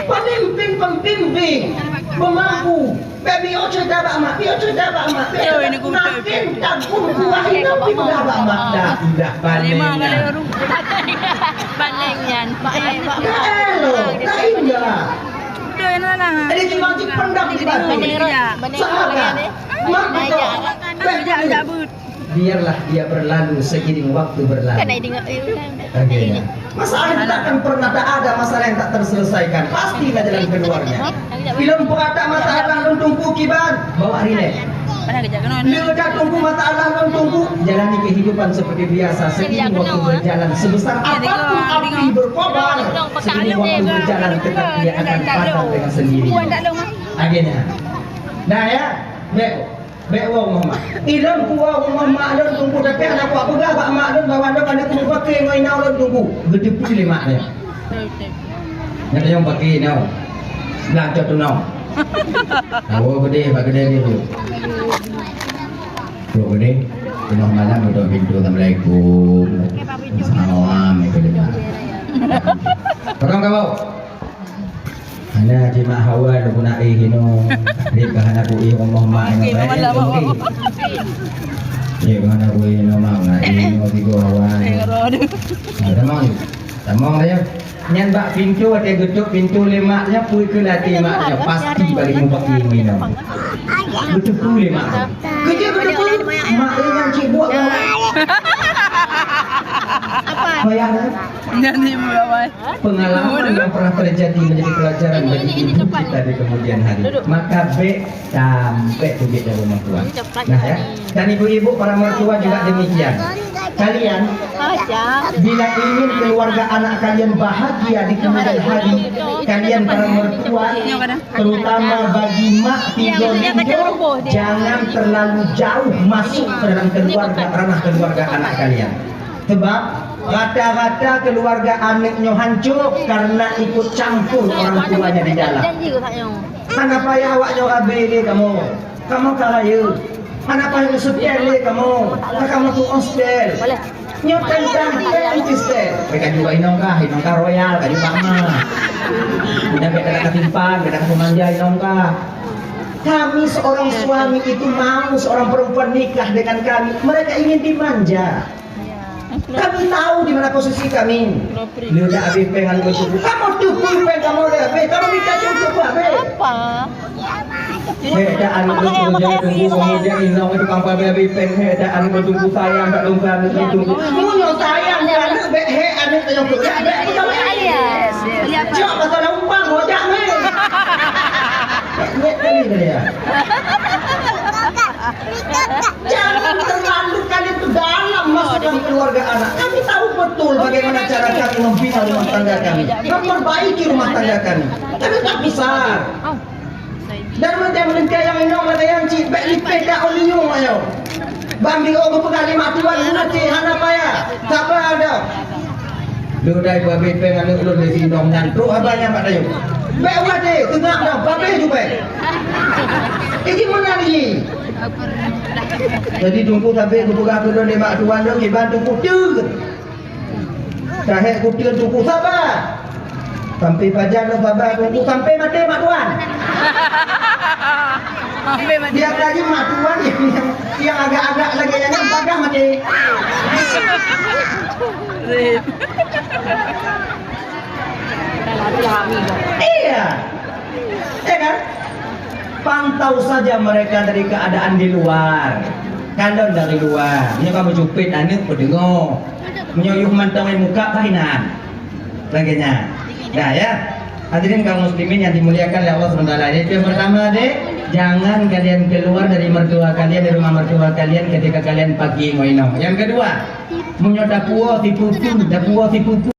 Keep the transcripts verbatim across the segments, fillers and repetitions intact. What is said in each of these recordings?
Pemimpin-pemimpin pemampu. Bèk bri cerita bak mak, bri cerita bak mak. Makin tagun kuah inong pi peugah bak mak. Dah, dah, paléng nyan. Paléng nyan. Dah elok, dah indah. Jadi cuma dipendam di batin. Sahabat, mak betul. Bèk bri. Biarlah dia berlalu seiring waktu berlalu. Kan ai dengar, eh, kan. Oke, ya. Masalah itu tak akan pernah, tak ada masalah yang tak terselesaikan. Pasti ada jalan keluarnya. Ilôn peurata masalah lôn teungku kiban, bawa rilek. Leuda teungku masalah lôn teungku, jalani kehidupan seperti biasa. Seiring waktu berjalan, sebesar apapun api berkobar, seiring waktu berjalan tetap dia akan padam dengan sendiri. Akhirnya, nah ya, baik. Bèk woe rumoh mak. Ilôn kuwoe rumoh mak lôn teungku, tapi hana kupeugah bak mak lôn bahwa lôn hana kumeubakée ngon inong lôn teungku. Geuteupeue lé mak nyan. Nyan tanyoe bakée inong. Blang cot tunong. Tawoe geudeh bak geudeh dia tu. Trok geudeh. Tengah malam beudôh pintoe, "Assalamualaikum." "Waalaikumsalam." Itu dia. Tolong kau. Hana jimat hawa lôn guna éh inoe. Rik ka hana kuéh rumoh mak inoe. Rik ka hana kuéh inoe mak, guna éh inoe tiga hawa. Ha, tamong. Tamong dah ya. Nyan bak pintoe, watèe geutok pintoe lé mak nyan, peue keu lati mak nyan, pasti balik mubakée ngon inoe. Beuteupeue lé mak. Keujeut beuteupeue, mak nyan cit buet. Apa? Payah dah. Nyan ni, Bawai. Pengalaman yang pernah terjadi menjadi pelajaran bagi ibu kita di kemudian hari. Maka bèk sampai teubiet dari mertua. Nah ya, dan ibu-ibu para mertua juga demikian. Kalian bila ingin keluarga anak kalian bahagia di kemudian hari, kalian para mertua, terutama bagi mak tiga pintu, jangan terlalu jauh masuk ke dalam keluarga, ranah keluarga anak kalian. Sebab rata-rata keluarga aneuk nyoe hancô karena ikut campur orang tuanya di dalam. Hana payah awak nyoe rabe lé kamoe. Kamoe ka rayeuk. Hana payah neuseutèl lé kamoe. Ka kamoe tu ostel. Nyoe tentang tentang sistem. Mereka juga inong kah, inong kah royal, ka juga mah. Udah beda kata simpan, beda kata manja inong kah. Kami seorang suami itu mau seorang perempuan nikah dengan kami. Mereka ingin dimanja. Kami tahu di mana posisi kami. Leuda abéh péng aneuk lôn teungku. Kamoe teupeue péng kamoe lé abéh. Kamoe minta contoh keu abéh. Apa? Hék dak aneuk lôn teungku, kemudian inong tukang pabé abéh péng, hék dak aneuk lôn teungku sayang dak lôn keu aneuk lôn teungku. Meunyoe sayang keu aneuk, bèk hék aneuk lôn teungku. Ya, bèk. Cok pasal umpang, hojak meh. Bèk, bèk, bèk, bèk, ya. Jangan terlalu kalian tuh dalam masuk dalam keluarga anak. Kami tahu betul bagaimana cara kami membina rumah tangga kami, memperbaiki rumah tangga kami. Kami tak besar. Dan macam lengkayang inong, lengkayang cik, bèk lipeh dak ôn linyueng ayo. Bang Dio geupeugah lé mak tuan, guna cik hana payah. Sabar dah. Lôn dai babé péng aneuk lôn lé sinong nyan trok haba nyan bak dayeuh. Bèk watèe teungak dah babé jubèe. Iji meunan iji. Jadi teungku sabé geupeugah keu lôn lé mak tuan lôn kiban teungku teun. Tahék kuteun teungku saba. Sampai pajan lôn saba teungku sampai maté mak tuan. Sampai maté. Biar lagi mak tuan yang, yang, yang agak-agak lagi yang, yang padah maté. Iya. Ya kan? Pantau saja mereka dari keadaan di luar. Kalon dari luar. Nyoe ka meucupet aneuk peudeungoe. Nyoe yuh mantong muka painan. Lagèe nyan. Dah ya. Hadirin kaum muslimin yang dimuliakan oleh Allah subhanahu wa taala. Jadi, yang pertama deh, jangan kalian keluar dari mertua kalian, dari rumah mertua kalian ketika kalian pagi ngoinong. Yang kedua, meunyoe tapuwoe sipupu, tapuwoe sipupu.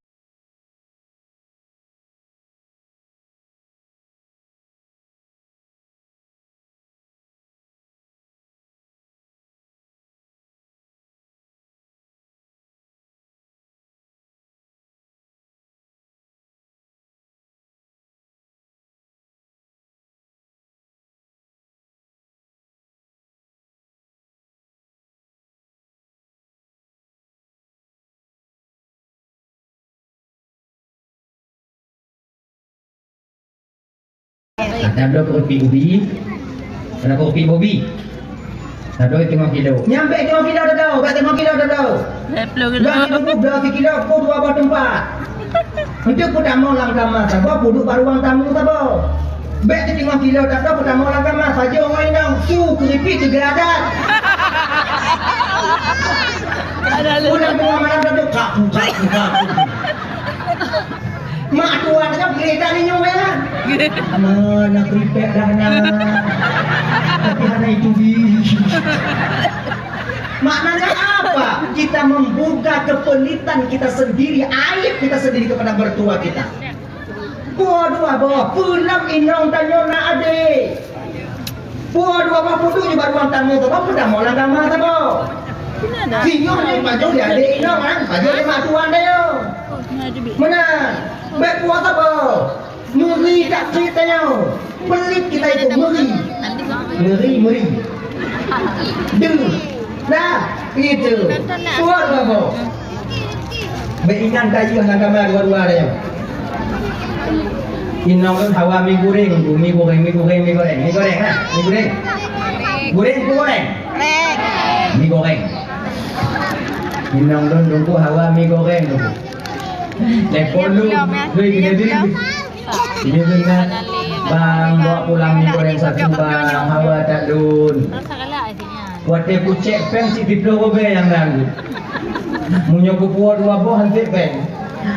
Tabloe keurupiek ubi, tabloe keurupiek bobi. Tabloe teungoh kilo. Nyan bèk teungoh kilo tabloe, bèk teungoh kilo tabloe. Sepuluh kilo. Dua kilo, dua kilo, peuet dua boh teumpat. Untuk peutamong lam kama saboh, peuduek bak ruang tamu saboh. Bèk teungoh kilo tabloe peutamong lam kama, pajoh ngon inong, su keurupiek tiga adat. Ada lu. Udah tengah malam dah tu, kak, kak, kak. Mak tuan nyoe geureh that nyoe ya. Mana keripik dah na. Tapi hana itu di. Maknanya apa? Kita membuka kepelitan kita sendiri, aib kita sendiri kepada mertua kita. Dua-dua boh, pulang inong tanyoe na adek. Peuet dua boh peuduek nibak ruang tamu saboh, peutamong lam kama saboh. Singoh nyoe pajoh lé adek inong kan, pajoh lé mak tuan tanyoe. Meunan, bèk peuet saboh. Meuri that cit tanyoe. Pelit kita itu, meuri. Meuri, meuri. Deuh. Dah, itu. Peuet dua boh. Bèk ingat kayeuh lam kama dua-dua dah nyoe. Inong lôn hawa mi goreng, mi goreng, mi goreng, mi goreng, mi goreng, ha? Mi goreng. Goreng, goreng. Mi goreng. Inong lôn tunggu hawa mi goreng tu. Telepon lu, lu kena beli. Ini benar. Bang, bawa pulang mi goreng satu, bang. Hawa that lôn. Watèe kucèk pèng cit siplôh ribèe nyang na. Meunyoe kupuwoe dua boh hanté pèng.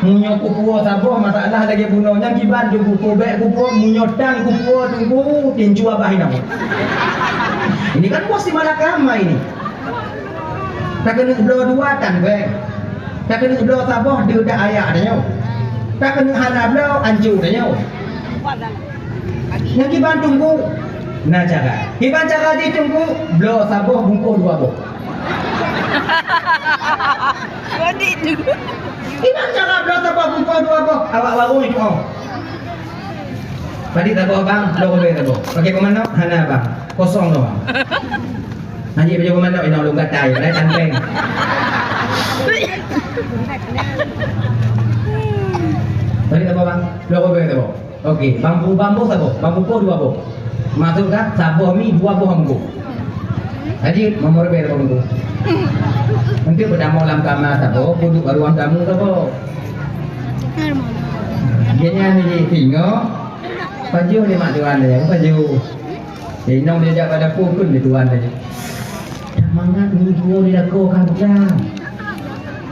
Meunyoe kupuwoe saboh masalah lagèe bunoe nyan kiban teungku, bèk kupuwoe, meunyoe tan kupuwoe teungku, tinju abah inong. Ini kan bos di mana kama ini. Takeuneuk bloe dua tan pèng. Takeuneuk bloe saboh deuh dak ayak tanyoe. Takeuneuk hana bloe ancu tanyoe. Nyang kiban teungku, na cara. Kiban cara jih teungku, bloe saboh bungkôh dua boh. Kiban cara bloe saboh bungkôh dua boh, awak warong itu oh. Tadi saboh bang, bloe ribèe saboh. Pakai peumanok, hana bang. Kosong doang. Hanjeuet baju peumanok, inong lôn gatai, padahai tan pèng. Tadi saboh bang, bloe ribèe saboh. Oke, bambu, bambu saboh, bambu po dua boh. Maksud ka, saboh mi dua boh bambu. Jadi, nomor bèe bambu. Untuk peutamong lam kama saboh, peuduek bak ruang tamu saboh. Dia nyan jadi singoh, pajoh lé mak tuan dia, pajoh. Inong dia jak bak dapu pun dia tuan dia. Dah mangat ni dua di lakoe kan dah.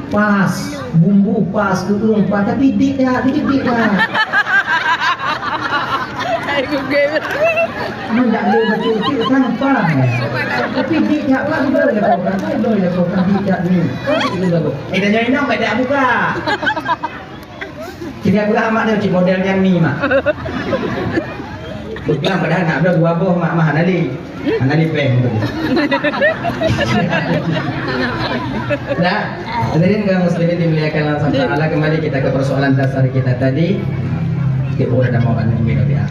Pas, bumbu pas, keueung pas, tapi dik dak, dik dik dak. Mun dak le betul-betul kan pas. Tapi dik dak pula dua di lakoe kan, dua di lakoe kan dik dak ni. Eh, dah jadi nang dak buka. Jadi aku dah amat dia cik model nyan mi mak. Bukan padahal nak ada dua boh mak mah hana li. Hana li pèng tu. Dah. Hadirin kaum muslimin dimuliakan Allah subhanahu wa taala, kembali kita ke persoalan dasar kita tadi. Kita boleh dah mau kan minum ya.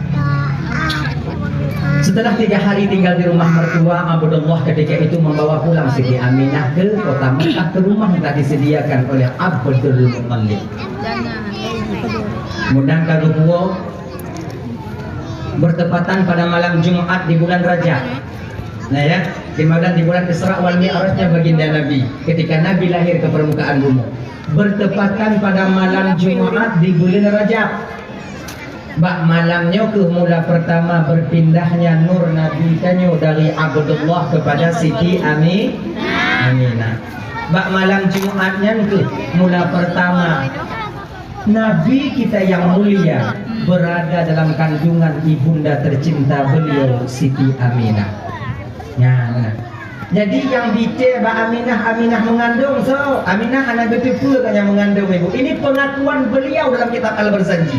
Setelah tiga hari tinggal di rumah mertua, Abdullah ketika itu membawa pulang Siti Aminah ke kota Mekah ke rumah yang telah disediakan oleh Abdul Muttalib. Mudah ka geupuwoe bertepatan pada malam Jumat di bulan Rajab. Nah ya, di malam di bulan Isra wal Mi'rajnya baginda Nabi ketika Nabi lahir ke permukaan bumi. Bertepatan pada malam Jumat di bulan Rajab. Bak malam nyoe keuh mula pertama berpindahnya nur Nabi tanyoe dari Abdullah kepada Siti Ami-, Aminah. Bak malam Jumat nyan keuh mula pertama Nabi kita yang mulia berada dalam kandungan ibunda tercinta beliau Siti Aminah. Nah, nah. Jadi yang bicara bak Aminah, Aminah mengandung, so Aminah hana geuteupeue ka nyang mengandung ibu. Ini pengakuan beliau dalam kitab Al-Barzanji.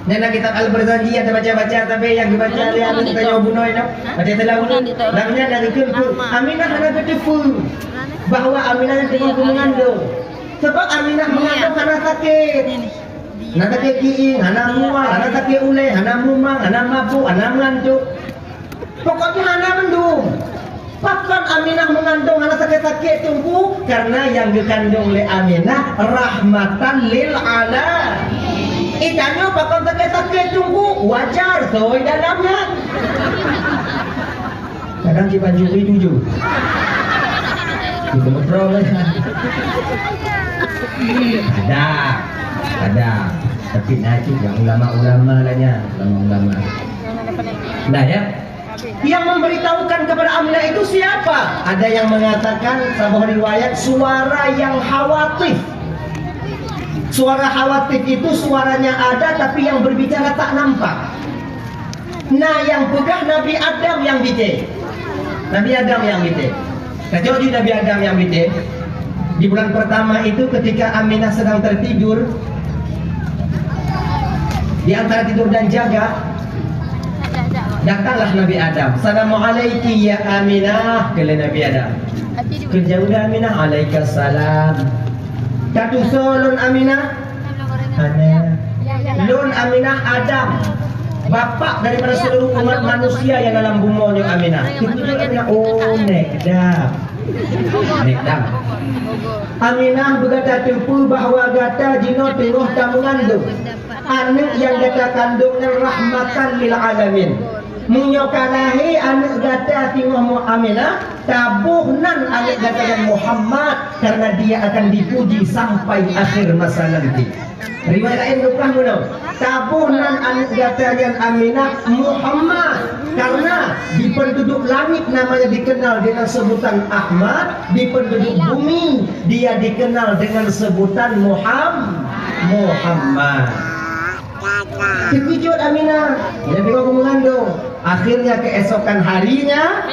Nyan na kitab Al-Barzanji nyang tabaca-baca sabe nyang geubaca lé aneuk tanyoe bunoe nyoe. Baca salah bunoe. Lam nyan na geukheun keu Aminah hana geuteupeue bahwa Aminah nyan teungoh mengandung. Sebab Aminah mengandung hana sakét. Hana sakét gieng, hana mual, hana sakét ulèe, hana mumang, hana mabuk, hana meungantok. Pokoknya hana mandum. Pakon Aminah mengandung hana sakét-sakét teungku? Karena yang geukandung lé Aminah rahmatan lil alamin. Tanyoe pakon takée-takée teungku, wajar soi dalam nyan. Kadang cit pancuri tujoh. Itu metro kan. Ada, ada. Tapi na cit nyang ulama-ulama lah nyan, ulama-ulama. Nah ya, yang memberitahukan kepada Aminah itu siapa? Ada yang mengatakan, saboh riwayat, suara yang khawatif. Suara khawatif itu suaranya ada, tapi yang berbicara tak nampak. Nah, yang peugah Nabi Adam yang bite. Nabi Adam yang bite. Kacok di Nabi Adam yang bite. Di bulan pertama itu, ketika Aminah sedang tertidur, di antara tidur dan jaga, datanglah Nabi Adam. "Assalamualaikum ya Aminah," kheun Nabi Adam. Kheun Aminah, "Alaikassalam." "Ka tusoe lôn, Aminah?" "Hana." "Lôn Aminah Adam, bapak daripada seluruh umat manusia yang dalam bumoe nyoe, Aminah." Itu Aminah, "Oh, Nek Dam." Nek Dam. "Aminah, beugata teupeu bahwa gata jinoe teungoh tameungandong. Aneuk nyang gata kandong nyan rahmatan lil alamin. Meunyoe ka lahé aneuk gata teungoh mu-, Aminah, taboh nan aneuk gata nyan Muhammad, karena dia akan dipuji sampai akhir masa nanti." Riwayat laén geupeugah meunoe, "Taboh nan aneuk gata nyan Aminah Muhammad, karena di penduduk langit namanya dikenal dengan sebutan Ahmad, di penduduk bumi dia dikenal dengan sebutan Muham-, Muhammad." Teukeujot Aminah, jadi teungoh meungandong. Akhirnya keesokan harinya,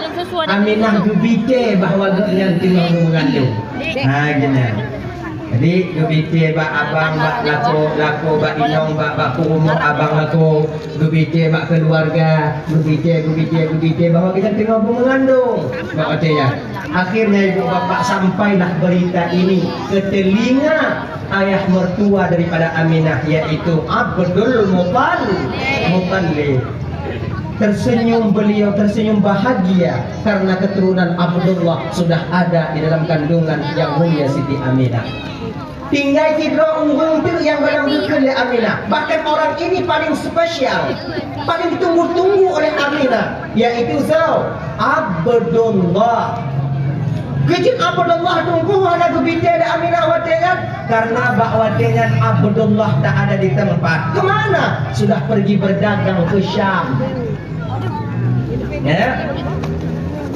Aminah geubite bahwa gobnyan teungoh meungandong. Ha, geunan. Jadi, geubite bak abang, bak lakoe, lakoe bak inong, bak, bak peurumoh abang lakoe, geubite bak keuluwarga, geubite, geubite, geubite bahwa gobnyan teungoh meungandong. Bak watée nyan. Akhirnya ibu bapak sampailah berita ini ke telinga ayah mertua daripada Aminah, yaitu Abdul Muttal-, Muttalib. Tersenyum beliau, tersenyum bahagia karena keturunan Abdullah sudah ada di dalam kandungan yang mulia Siti Aminah. Tinggai sidroe ureuëng teuk nyang gohlom geukheun lé Aminah. Bahkan orang ini paling spesial, paling ditunggu-tunggu oleh Aminah, yaitu siapa? Abdullah. Keu jeuet Abdullah teungku hana geubite lé Aminah watée nyan, karena bak watée nyan Abdullah tak ada di tempat. Kemana? Sudah pergi berdagang ke Syam. Ya.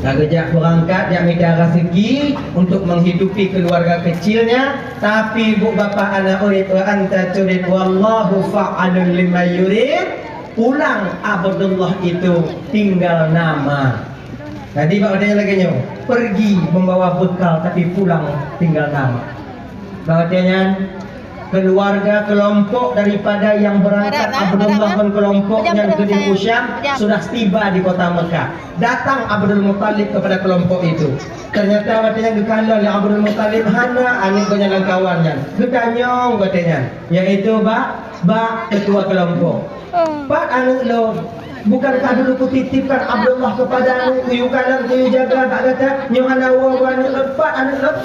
Ka geujak beurangkat, jak mita rezeki untuk menghidupi keluarga kecilnya, tapi bu bapak aneuk urit, wa anta turid wallahu fa'alun lima yurid, pulang Abdullah itu tinggal nama. Jadi bak watée nyan lagée nyoe, pergi membawa bekal tapi pulang tinggal nama. Bak watée nyan, keluarga, kelompok daripada yang berangkat Abdullah ngon kelompok nyan keudeh u Syam sudah tiba di kota Mekah. Datang Abdul Muttalib kepada kelompok itu. Ternyata watée nyan geukalon lé Abdul Muttalib hana aneuk geuh nyan lam kawan nyan. Geutanyong watée nyan, yaitu bak, bak ketua kelompok. "Pat aneuk lôn? Bukankah dulu kutitipkan Abdullah kepadamu, kuyue kalon, kuyue jaga bak gata? Nyoe hana woe aneuk lôn, pat aneuk lôn?"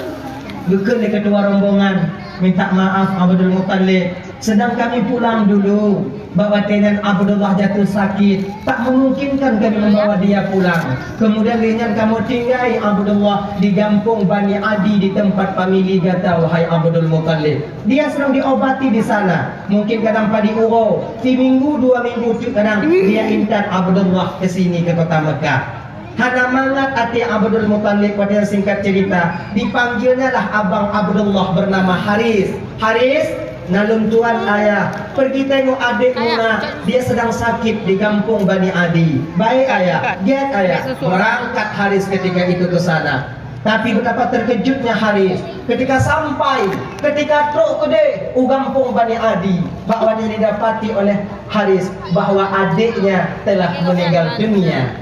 Geukheun lé ketua rombongan, "Minta maaf Abdul Muttalib, sedang kami pulang dulu. Bak watée nyan Abdullah jatuh sakit, tak memungkinkan kami membawa dia pulang. Kemudian lé nyan kamoe tinggai Abdullah di gampông Bani Adi di tempat famili gata, wahai Abdul Muttalib. Dia sedang diobati di sana. Mungkin kadang padum uroe, siminggu dua minggu teuk kadang dia intat Abdullah ke sini ke kota Mekah." Hana mangat até Abdul Muttalib, watée nyan singkat cerita, dipanggilnyalah abang Abdullah bernama Haris. "Haris, na lôn tuan ayah, pergi tengok adikmu nak, dia sedang sakit di gampông Bani Adi." "Baik ayah, get ayah." Berangkat Haris ketika itu ke sana. Tapi betapa terkejutnya Haris ketika sampai, ketika trok keudeh u gampông Bani Adi, bak watée nyan didapati oleh Haris bahwa adiknya telah meninggal dunia.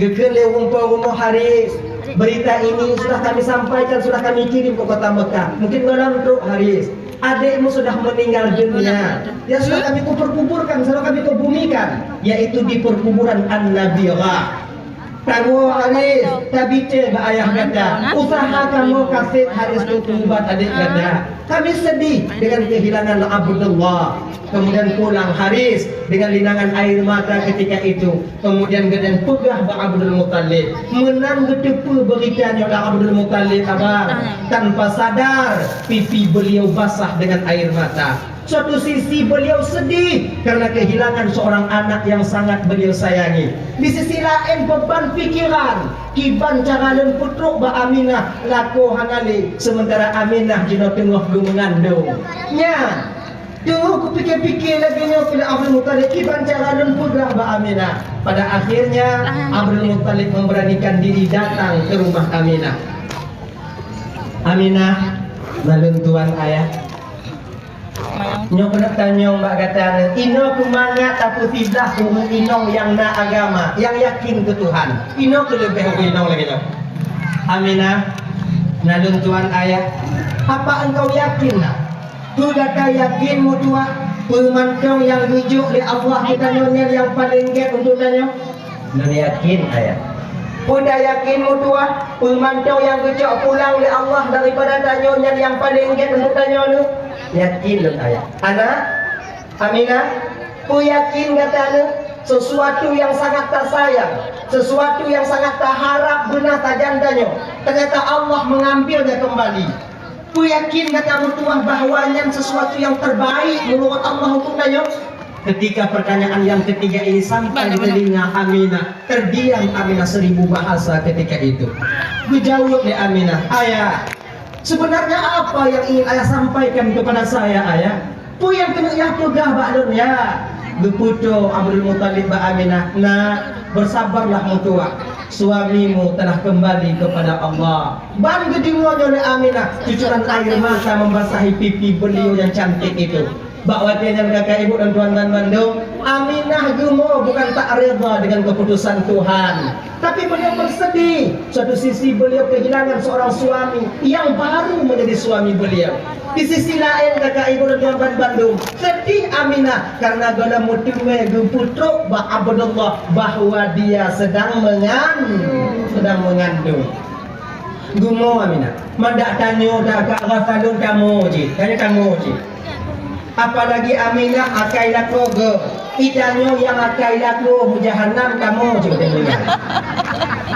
Geukheun lé ureuëng po rumoh Haris, "Berita ini sudah kami sampaikan, sudah kami kirim ke kota Mekah. Mungkin gohlom trok Haris. Adikmu sudah meninggal dunia. Ya sudah kami kuburkan, sudah kami kubumikan, yaitu di perkuburan An-Nabirah." Tanyoe harus tabicé bak ayah gata. Usaha kamoe kaseb harus teuubat adék gata. Kami sedih dengan kehilangan Abdullah. Kemudian pulang Haris dengan linangan air mata ketika itu. Kemudian geutanyoe peugah bak Abdul Muttalib. Meunan geuteupeue beurita nyoe lé Abdul Muttalib, abang. Tanpa sadar, pipi beliau basah dengan air mata. Suatu sisi beliau sedih karena kehilangan seorang anak yang sangat beliau sayangi. Di sisi laén beban pikiran, kiban cara lôn peutrok bak Aminah lakoe hana lé, sementara Aminah jinoe teungoh geumeungandong. Nyan, teungoh kupike-pike lagée nyoe keuneuk Abdul Muttalib, kiban cara lôn peugah bak Aminah. Pada akhirnya, Abdul Muttalib memberanikan diri datang ke rumah Aminah. Aminah, na lôn tuan ayah. Nyoe keuneuk tanyong bak gata nyoe, inoe keumangat tapeusiblah ureuëng inong nyang na agama, nyang yakin keu Tuhan. Inoe keuh leubeh ureuëng inong lagée nyoe. Aminah, na lôn tuan ayah. Apa engkau yakin na? Keu gata yakin meutuwah, peue mantong nyang geujok lé Allah keu tanyoe nyan nyang paleng gét untuk tanyoe? Lôn yakin ayah. Peue tayakin meutuwah, peue mantong nyang geucok pulang lé Allah daripada tanyoe nyan nyang paleng gét untuk tanyoe nyoe? Yakin lôn ayah. Anak, Aminah, peue yakin gata nyoe? Sesuatu yang sangat tasayang, sesuatu yang sangat taharap beuna sajan tanyoe, ternyata Allah mengambilnya kembali. Peue yakin gata meutuwah bahwa nyan sesuatu yang terbaik menurut Allah untuk tanyoe? Ketika pertanyaan yang ketiga ini sampai di telinga Aminah, terdiam Aminah seribu bahasa ketika itu. Geujaweueb lé Aminah, "Ayah, sebenarnya apa yang ingin ayah sampaikan kepada saya, ayah? Peue nyang keuneuk yah peugah bak lôn, ya?" Geupeutoe Abdul Muttalib bak Aminah, "Nak, bersabarlah meutuwah. Suamimu telah kembali kepada Allah." Ban geudeungoe nyoe lé Aminah, cucuran air mata membasahi pipi beliau yang cantik itu. Bak watée nyan, kakak ibu dan tuan-tuan bandum, Aminah geumo bukan tak reda dengan keputusan Tuhan, tapi beliau bersedih. Suatu sisi beliau kehilangan seorang suami yang baru menjadi suami beliau. Di sisi laén, kakak ibu dan tuan-tuan bandum, sedih Aminah karena gohlom meuteumé geupeutrok bak Abdullah bahwa dia sedang mengan-, sedang mengandung. Geumo Aminah. Mandak tanyoe dah agak rasa lôn kamoe jih. Tanyoe kamoe jih. Apalagi Aminah akai lakoe geuh. Itanyoe nyang akai lakoe u jahanam kamoe jih, Aminah.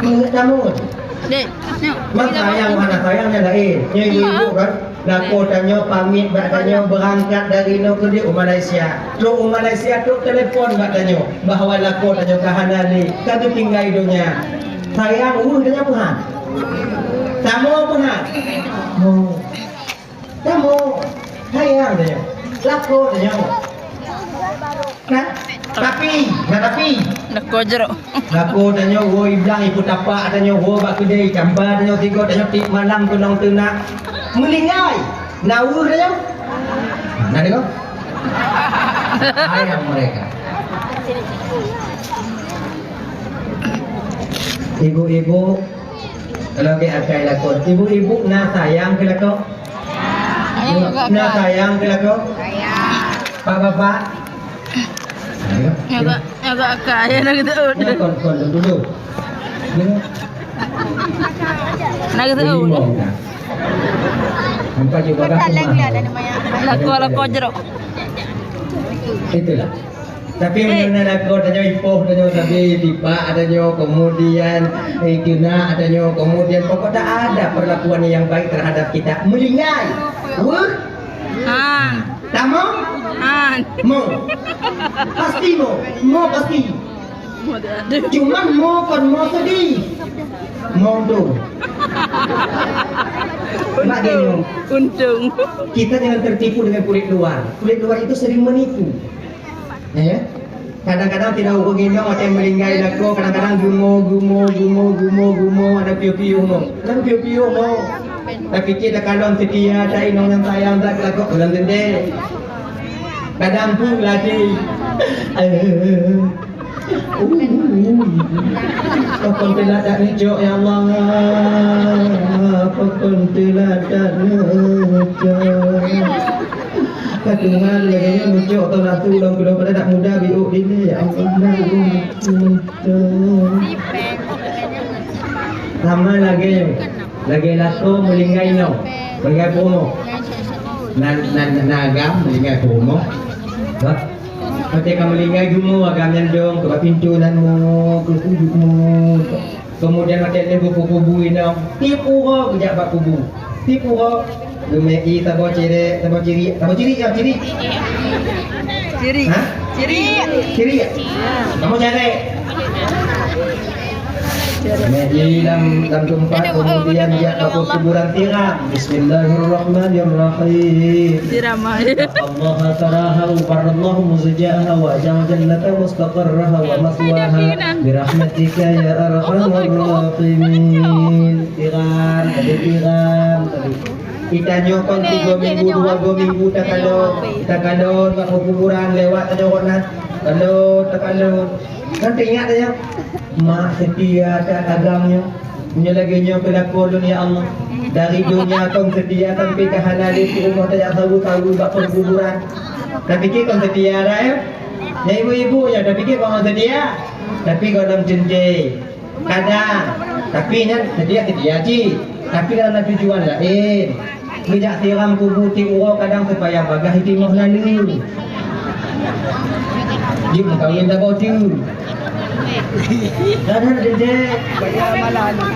Ingat kamoe jih. Dek, nyoe. Mak sayang, mana sayangnya lain. Nyoe ibu-ibu kan. Lakoe tanyoe pamit bak tanyoe, berangkat dari noe keudeh u Malaysia. Trok u Malaysia, trok telepon bak tanyoe bahwa lakoe tanyoe ka hana lé, ka geutinggai donya. Sayang, uh, tanyoe peuhan. Kamoe peuhan. Mo. Kamoe. Sayang tanyoe. Lakoe tanyoe. Nah, tapi, nah, tapi. Lakoe jroh. Lakoe tanyoe woe i blang, i peutapak tanyoe woe bak keudè, campa tanyoe tigo, tanyoe tiep malam keunong teunak. Meuninggai. Na weueh tanyoe. Na deungoe? Sayang mereka. Ibu-ibu, kalau ke akai lakoe, ibu-ibu na sayang keu lakoe? Na sayang keu lakoe? Pak bapak? Ayo. Agak, agak akai, ya, nak kata. Kon, kon, dulu. Nak kata. Nampak juga. Lakoe, lakoe jroh. Itulah. Tapi, eh, meunyoe na lakoe tanyoe ipoh tanyoe sabe, tipak tanyoe, kemudian, eh, keunak tanyoe, kemudian pokok tak ada perlakuan yang baik terhadap kita. Meulinggai. Weueh. Ha. Tamong? Ha. Mo. Pasti mo. Mo pasti. Cuman mo kon mo sedih. Mo untung. Untung. Kita jangan tertipu dengan kulit luar. Kulit luar itu sering menipu. Ya. Kadang-kadang tidak ureueng inong watèe meulinggai lakoe, kadang-kadang gumo, gumo, gumo, gumo, gumo, ada piôh-piôh mo. Kadang piôh-piôh mo. Tapi cit takalon seutia, ta inong nyang sayang that lakoe, ulang teuntèe. Kadang pun lagi. Pakon teulat that neucok, ya Allah. Pakon teulat that neucok. Ka Tuhan lagèe nyan mucok tau nafeusu lom keudroe pada dak muda biôk dilèe, ya Allah, dak muda. Sama lagèe, lagèe lakoe meulinggai inong, meulinggai peurumoh. Na, na, na agam meulinggai peurumoh. Bah, watèe ka meulinggai, geumu agam nyan dong, keu bak pintoe nan mu, keu sujut mu. Keumudian watèe lheueh geupeukubu inong, tiep uroe geujak bak kubu. Tiep uroe, geumè ie saboh cirèk, saboh cirik, saboh cirik ya, cirik. Cirik. Hah? Cirik. Cirik ya? Kamu jarek. Mè ie lam, lam teumpat, keumudian jak bak kuburan, tiram. Bismillahirrahmanirrahim. Tiram, ah. Allah taraha wa barallahu muzjaha wa ja'ala jannata mustaqarraha wa maswaha. Birahmatika ya arhamar rahimin. Tiram, tadi tiram, tadi. Itanyoe kon tiga minggu, dua, dua minggu takalon, takalon bak kuburan lewat, tanyoe kon na. Kalon, takalon. Kan teuingat tanyoe, mak seutia that agam nyoe. Nyoe lagèe nyoe keu lakoe lôn, ya Allah. Dari donya kon seutia sampai ka hana lé, peurumoh tajak saweue-saweue bak peukuburan. Tapiké kon seutia dah, ya. Nyang ibu-ibu nyoe tapiké kon seutia. Tapi gohlom teuntèe. Kadang, tapi nyan seutia-seutia cit. Tapi karena tujuan laén. Geujak siram kubu tiep uroe kadang supaya bagaih jitimoh lalu. Jeuet meukawen saboh teuk. Kadang dedek.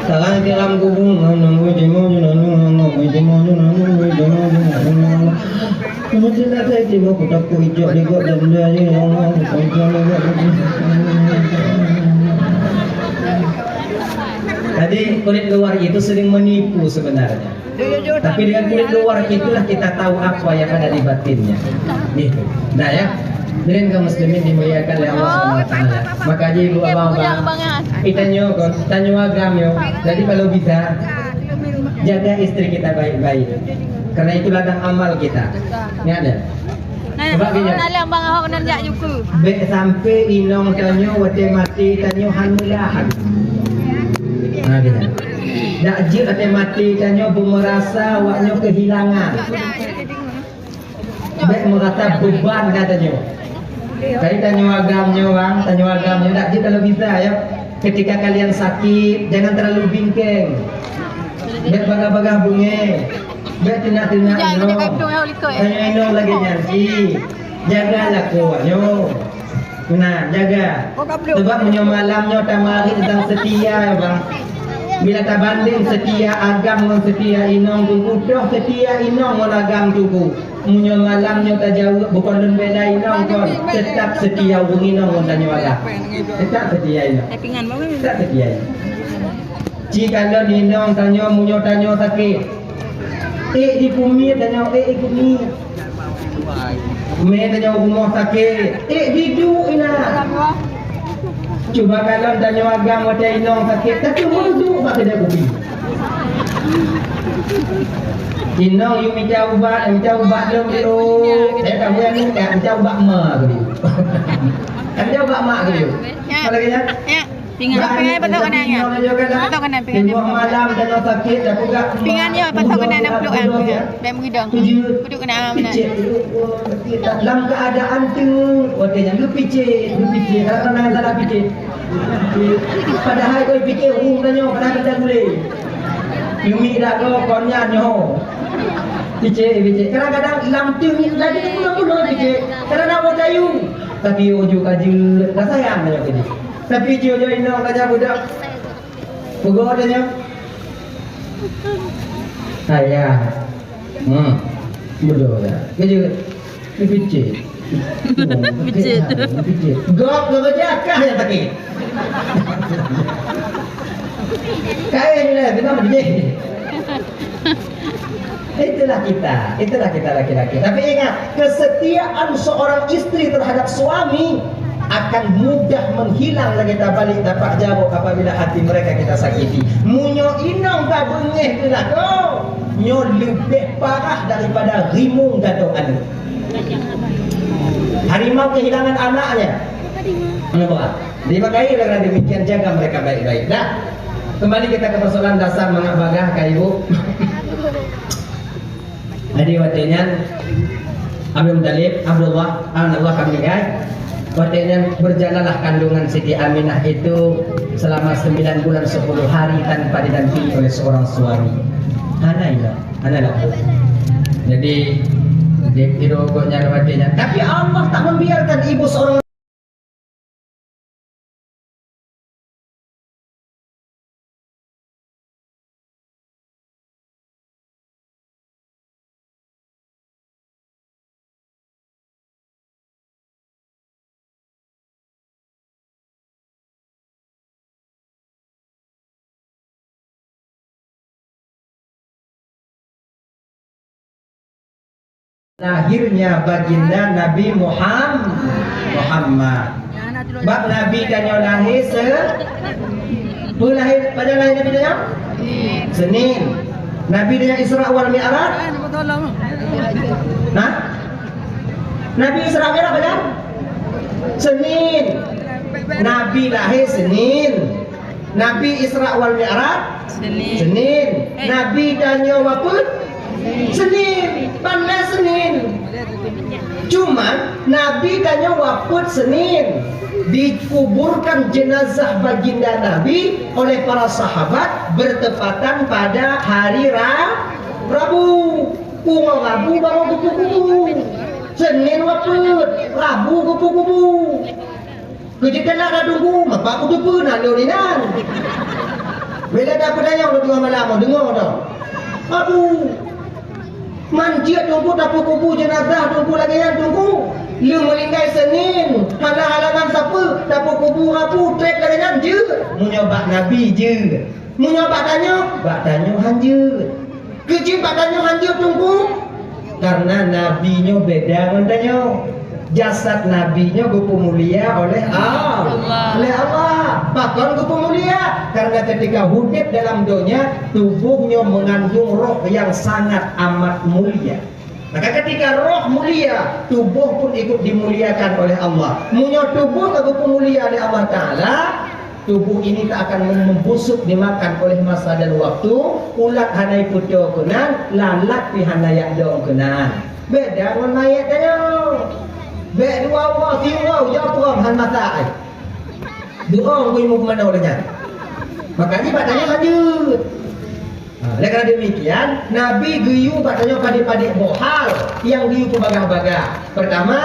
Sekarang siram kubu, ngon nunggu jitimoh lalu, nunggu jitimoh lalu, nunggu jitimoh lalu. Jadi, kulit luar itu sering menipu sebenarnya. Tapi dengan kulit luar itulah kita tahu apa yang ada di batinnya. Nih, nah ya. Hadirin kaum muslimin dimuliakan oleh Allah Subhanahu wa taala. Maka jadi ibu abang, itanyoe kon, tanyoe agam nyoe. Jadi kalau bisa, jaga istri kita baik-baik. Karena itu ladang amal kita. Ingat ya? Nah, sebab dia, nah, lé Abang Ahok nan jak juku. Bèk sampai inong tanyoe watèe maté tanyoe han meulah. Nah, dia. Dak jeuet watèe maté tanyoe beumeurasa awak nyoe keuhilangan. Bèk meurasa beuban na tanyoe. Jadi tanyoe agam nyoe, bang, tanyoe agam nyoe, dak jeuet kalau bisa, ya. Ketika kalian sakit, jangan terlalu bingkeng. Bèk bagah-bagah beungèh. Bèk teunak-teunak inong. Tanyoe inong lagèe nyan cit. Jaga lakoe nyoe. Nah, jaga. Sebab meunyoe malam nyoe tamarit dan seutia, bang. Bila tabandeng seutia agam ngon seutia inong, teungku, toh seutia inong ngon agam, teungku. Meunyoe malam nyoe tajaweueb, bukon lôn bela inong kon, teutap seutia ureueng inong ngon tanyoe agam. Teutap seutia inong. Teutap seutia inong. Ci kalon inong tanyoe, meunyoe tanyoe sakét. Ék di pumi tanyoe, ék di pumi. Mé tanyoe rumoh sakét, ék di duek inan. Cuba kalon tanyoe agam watèe inong sakét, tapi meuduek bak keudè kupi. Inong yue mita ubat, mita ubat lom dulu. Eh, tak boleh ni, tak mita ubat ma dulu. Mita ubat mak dulu. Ya. Kalau kena, ya. Pingan. Pingan, betul kena, ya. Betul kena, pingan. Dua malam dan sakit, dah peugah. Pingan, ya, betul kena, enam puluh, ya. Bèk meuridong. Tujuh. Duduk kena, mana? Picit. Dalam keadaan tu, watèe nyan geupicit, geupicit. Kadang-kadang salah picit. Padahai kau picit, ureueng tanyoe, padahai benda gulé. Yumi dak go, kon nyan nyoe. Picit, picit. Kadang-kadang lam tu, lagi puluh-puluh picit. Kadang-kadang mau kayu. Tapi uju kaji, dah sayang tanyoe tadi. Tapi jih-jih inong ka jabu dak. Peugah tanyoe. Ayah. Hmm. Beudôh ya. Keujeuet. Picit. Picit. Picit. Gop ke kerja kah yang sakit? Kain lah, kenapa picit? Itulah kita, itulah kita laki-laki. Tapi ingat, kesetiaan seorang istri terhadap suami akan mudah menghilang lagi tabalik dapat jawab apabila hati mereka kita sakiti. Meunyoe inong ka beungéh keulah tu, nyoe leubeh parah daripada rimong gadoh aneuk. Harimau kehilangan anaknya. Kenapa? Jadi makanya dengan demikian jaga mereka baik-baik. Nah, kembali kita ke persoalan dasar mangat bagah, Kak Ibu. Jadi watèe nyan Abdul Muthalib, Abdullah, anak Allah ka meuninggai. Watèe nyan berjalanlah kandungan Siti Aminah itu selama sembilan bulan sepuluh hari tanpa didampingi oleh seorang suami. Hana inong, hana lakoe. Jadi, di, di dogo nyan watèe nyan. Tapi Allah tak membiarkan ibu seorang Lahirnya baginda Nabi Muham-, Muhammad. Bak Nabi tanyoe lahé se-, peue lahé, pajan lahé Nabi tanyoe? Senin. Nabi tanyoe Isra wal Mi'raj? Nah? Nabi Isra Mi'raj pajan? Senin. Nabi lahé Senin. Nabi Isra wal Mi'raj? Senin. Senin. Eh. Nabi tanyoe wafeuet? Senin. Pandai Senin. Cuman, Nabi tanyoe wafeuet Senin. Dikuburkan jenazah baginda Nabi oleh para sahabat bertepatan pada hari Ra-, Rabu. Uroe Rabu barô geupeukubu. Senin wafeuet, Rabu geupeukubu. Keu jeuet keunan na Teungku, meupat kuteupeu na lôn inan. Bila tapeudayang lôn teungoh malam, deungoe dah. Abu, man jeuet Teungku tapeukubu jeunazah Teungku lagèe nyan Teungku. Lheueh meuninggai Senin, hana halangan sapeue, tapeukubu Rabu trép lagèe nyan jeuet. Meunyoe bak Nabi jeuet. Meunyoe bak tanyoe, bak tanyoe han jeuet. Keu jeuet bak tanyoe han jeuet Teungku? Karena Nabi nyoe beda ngon tanyoe. Jasad Nabi nyoe geupeumulia oleh Allah. Allah. Oleh Allah. Pakon geupeumulia? Karena ketika udép dalam donya, tuboh nyoe mengandung roh yang sangat amat mulia. Maka ketika roh mulia, tuboh pun ikut dimuliakan oleh Allah. Meunyoe tuboh ka geupeumulia oleh Allah Taala, tubuh ini tak akan membusuk dimakan oleh masa dan waktu, ulat hana ipeutoe keunan, lalat pih hana yak dong keunan. Beda ngon mayét tanyoe. Bèk dua uroe, siuroe, ujoe prom han masak ai. Dua uroe geuyue meukeumanoe lé nyan. Maka jih bak tanyoe lanjut. Ha, oleh karena demikian, Nabi geuyue bak tanyoe padé-padé boh hal nyang geuyue peubagah-bagah. Pertama,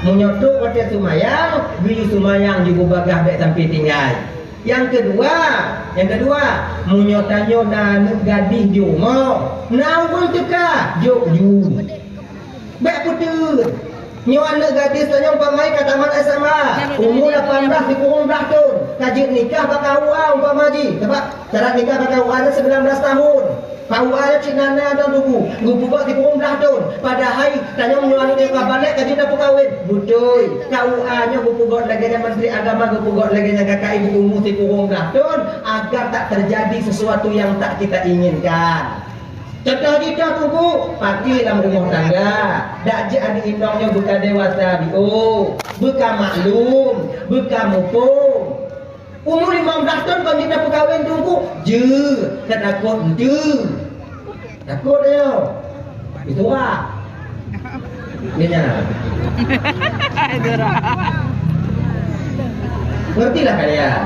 meunyoe trok watèe seumayang, geuyue seumayang jeuet beubagah bèk sampai tinggai. Nyang keudua, nyang keudua, meunyoe tanyoe na aneuk gadih di rumoh, na ureueng teuka, jok ju. Bèk peuteuen. Nyoe aneuk gadis tanyoe umpama ka tamat S M A, umu lapan blah sikureueng blah thon, ka jeuet nikah bak K U A umpama jih. Sabab syarat nikah bak K U A nyan sembilan belas tahun. K U A nyan cit na-na dan tubu, geupeugot sikureueng blah thon. Padahai tanyoe nyoe aneuk nyang ka balek ka jeuet tapeukawen. Beutôi, K U A nyoe geupeugot lagèe nyan, Menteri Agama geupeugot lagèe nyan, ka ka ibu umu sikureueng blah thon, agar tak terjadi sesuatu yang tak kita inginkan. Contoh jih toh, Teungku, pati lam rumoh tangga, dak jeuet aneuk inong nyoe beuka dewasa, biôh, beuka maklum, beuka muphom. Umu limong blah thon kon jeuet tapeukawen, Teungku, jeuet, ka takot eunteuk. Takot nyoe. Itu ah. Nyonya. Ngertilah kalian.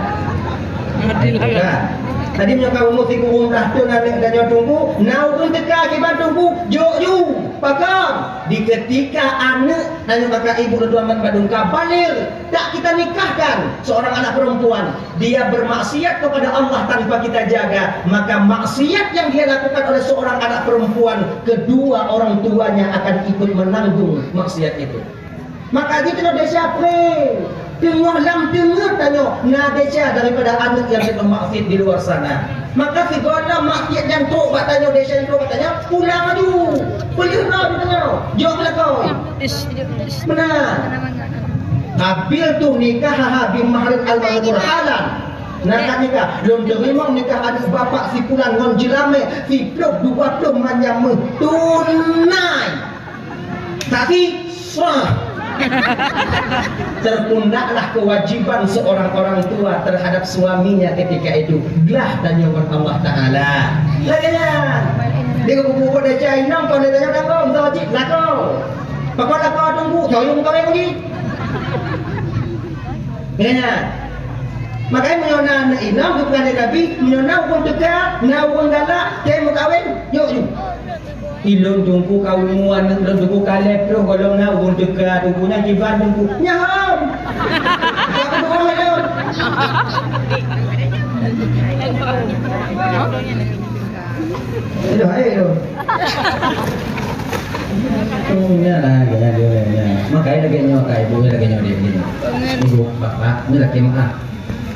Ngertilah. Kan? Tadi meunyoe ka umu sikureueng blah thon aneuk tanyoe, Teungku, na ureueng teuka kiban, Teungku, jok ju. Pakon? Di ketika aneuk tanyoe bak ibu lôn tuan ban badong ka baligh, tak kita nikahkan seorang anak perempuan, dia bermaksiat kepada Allah tanpa kita jaga, maka maksiat yang dia lakukan oleh seorang anak perempuan, kedua orang tuanya akan ikut menanggung maksiat itu. Maka jih tanyoe desya pré. Teungoh lam teungeut tanyoe na desya daripada aneuk nyang jeuet meumaksiat di luar sana. Maka sigohlom maksiat nyang trok bak tanyoe, desya nyang trok bak tanyoe, pulang laju. Peuleueh droe tanyoe, jok lakoe. Meunan. Qabiltu nikahaha bi mahrin al-madhkur halan. Na ka nikah, lôn teurimong nikah aneuk bapak si pulan ngon jeulamèe siplôh dua plôh manyam meuh tunai. Tapi sah. Terpundaklah kewajiban seorang orang tua terhadap suaminya ketika itu. Glah tanyoe ngon Allah Taala. Lagèe nyan. Di kubu-kubu desya inong, kon tanyoe tanggong, wajib lakoe. Pakon lakoe, Teungku, soe nyang meukawen lagi? Nyan. Makanya meunyoe na aneuk inong geupeugah lé Nabi, meunyoe na ureueng teuka, na ureueng galak, tém meukawen, yuk ju. Ilôn Teungku ka umu aneuk lôn Teungku ka lhèe ploh gohlom na ureueng teuka Teungku nyan jiban Teungku. Nyan. Ka keuneuk lôn. Aduh, hai tu. Tu nya lah, nya, nya, nya. Makanya lagèe nyoe, kai, ibu lagèe nyoe, dia, dia. Ibu, bapak, ni lagi maaf.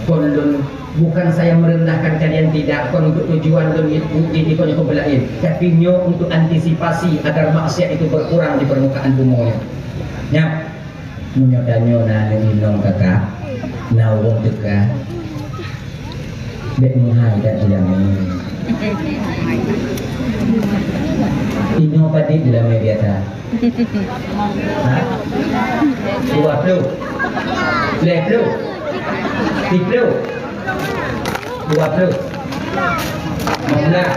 Kon lôn, bukan saya merendahkan kalian, tidak. Kon untuk tujuan lôn itu, ini kon yang lain. Tapi nyoe untuk antisipasi agar maksiat itu berkurang di permukaan bumi. Ya. Meunyoe tanyoe na aneuk inong kakak, na ureueng teuka, bèk meuhai that jilamé. Inong padit jilamé biasa. Ha? Dua ploh. Lhèe ploh. Siplôh. Dua ploh. Lima belas.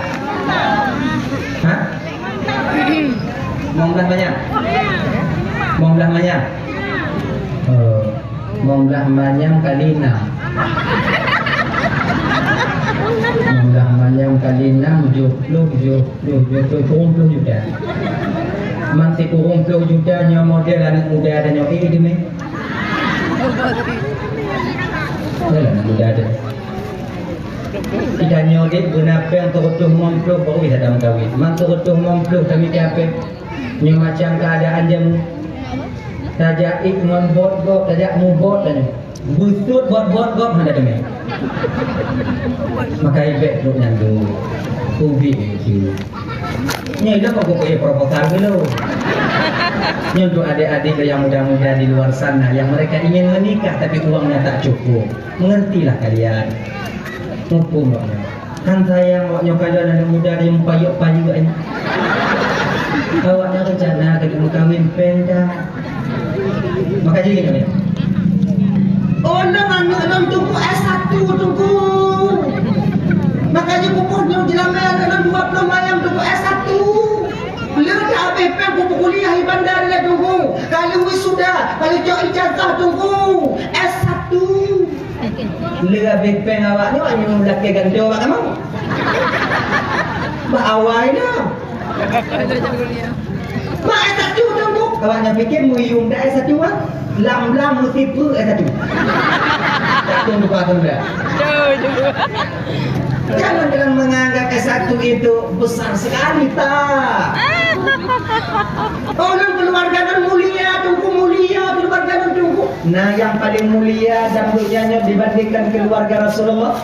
Ha? Lima belas manyam. Lima belas manyam. Oh, lima belas manyam kali enam. Lima belas manyam kali enam, tujuh puluh, tujuh puluh, tujuh puluh, kureueng ploh juta. Man sikureueng ploh juta nyoe model aneuk muda dan nyoe, eh, demi. Yalah, aneuk muda tu. Kita nyoe dek beuna péng seureutôh limong ploh baru bisa tameukawen. Man seureutôh limong ploh kami capek. Nyoe macam keadaan jamu. Tajak ik ngon bot gob, tajak mu bot tadi. Beusut bot-bot gob hana teumé. Maka ibek trok nyan tu. Ubit itu. Nyoe dah kok kok proposal dulu. Nyoe untuk adik-adik yang muda-muda di luar sana yang mereka ingin menikah tapi uangnya tak cukup. Mengertilah kalian. Mumpung awaknyan. Kan sayang awaknyan, kadang aneuk muda nyang payok-payok nyan. Awaknyan rencana keu meukawen péng dah. Maka jadi nyoe. Oh, lôn aneuk lôn Teungku S satu, Teungku. Maka jadi pupuk nyoe jeulamé aneuk lôn dua ploh manyam Teungku S satu. Lôn dah habéh péng pupuk kuliah di bandar nyan Teungku. Ka lheueh wisuda, ka lheueh cok ijazah Teungku S satu. Leuga beg péng awak nyoe, nyoe lakée gantoe awak kamoe. Bak awai nyoe. Bak S satu tu, tu. Awak nyoe pikir meuyuem dak S satu ah. Lam-lam meusipeue S satu. Tak tahu buka atau tidak. Jangan kalian menganggap S satu itu besar sekali, tak. Oh, nang keluarga nang mulia, Teungku, mulia, keluarga nang Teungku. Nah, yang paling mulia dan mulianya dibandingkan keluarga Rasulullah.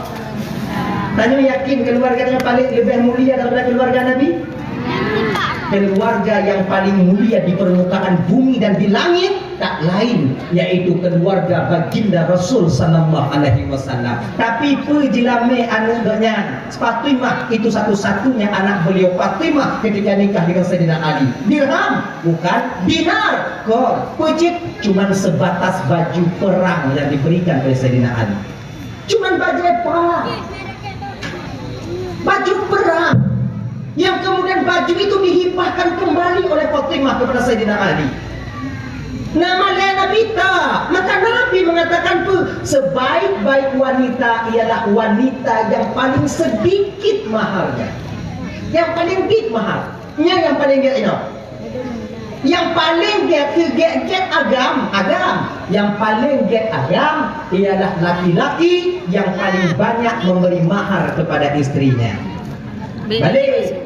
Tanyoe yakin keluarga yang paling lebih mulia daripada keluarga Nabi? Keluarga yang paling mulia di permukaan bumi dan di langit tak lain, yaitu keluarga baginda Rasul sallallahu alaihi wasallam. Tapi peue jeulamé aneuk geuh nyan, Fatimah itu satu-satunya anak beliau, Fatimah, ketika nikah dengan Sayyidina Ali. Dirham? Bukan. Dinar? Kon. Peue cit? Cuman sebatas baju perang yang diberikan oleh Sayyidina Ali. Cuman bajée perang. Baju perang. Yang kemudian baju itu dihibahkan kembali oleh Fatimah kepada Sayyidina Ali. Nama lé Nabi ta, maka Nabi mengatakan peue? Sebaik-baik wanita ialah wanita yang paling sedikit maharnya. Yang paling sedikit mahar. Nyan yang paling gét inoe. Yang paling gét, gét, gét agam, agam. Yang paling gét agam ialah laki-laki yang paling banyak memberi mahar kepada istrinya. Balik.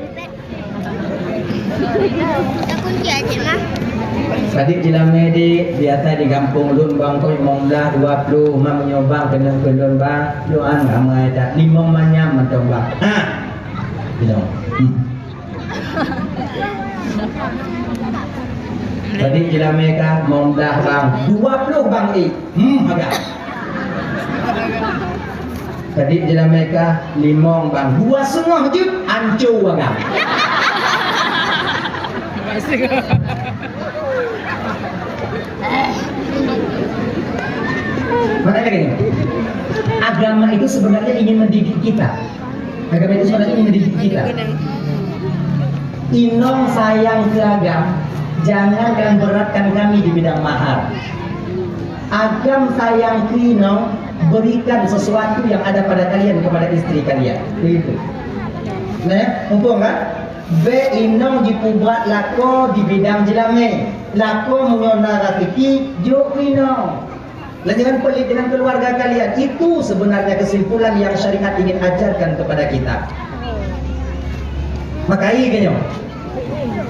Tadi jeulamé di biasa di gampông lôn bang koi limong blah, dua ploh, ma meunyoe bang keuneuk keu lôn bang, lôn an ramai that limong manyam mantong bang. Ha. Limong. Hmm. Tadi jeulamé ka limong blah bang, dua ploh bang, eh. Hmm, agak. Tadi jeulamé ka limong bang, dua seungoh jeuet anco agak. Makanya gini, agama itu sebenarnya ingin mendidik kita. Agama itu sebenarnya ingin mendidik kita. Inong sayang keu agam, jangan kalian beratkan kami di bidang mahar. Agam sayang keu inong, berikan sesuatu yang ada pada kalian kepada istri kalian. Begitu. Nah, muphom kan? Bèk inong jipeubuet lakoe di bidang jeulamé. Lakoe meunyoe na raseuki, jok keu inong. Dan jangan pelit dengan keluarga kalian. Itu sebenarnya kesimpulan yang syariat ingin ajarkan kepada kita. Maka iya kan nyoe.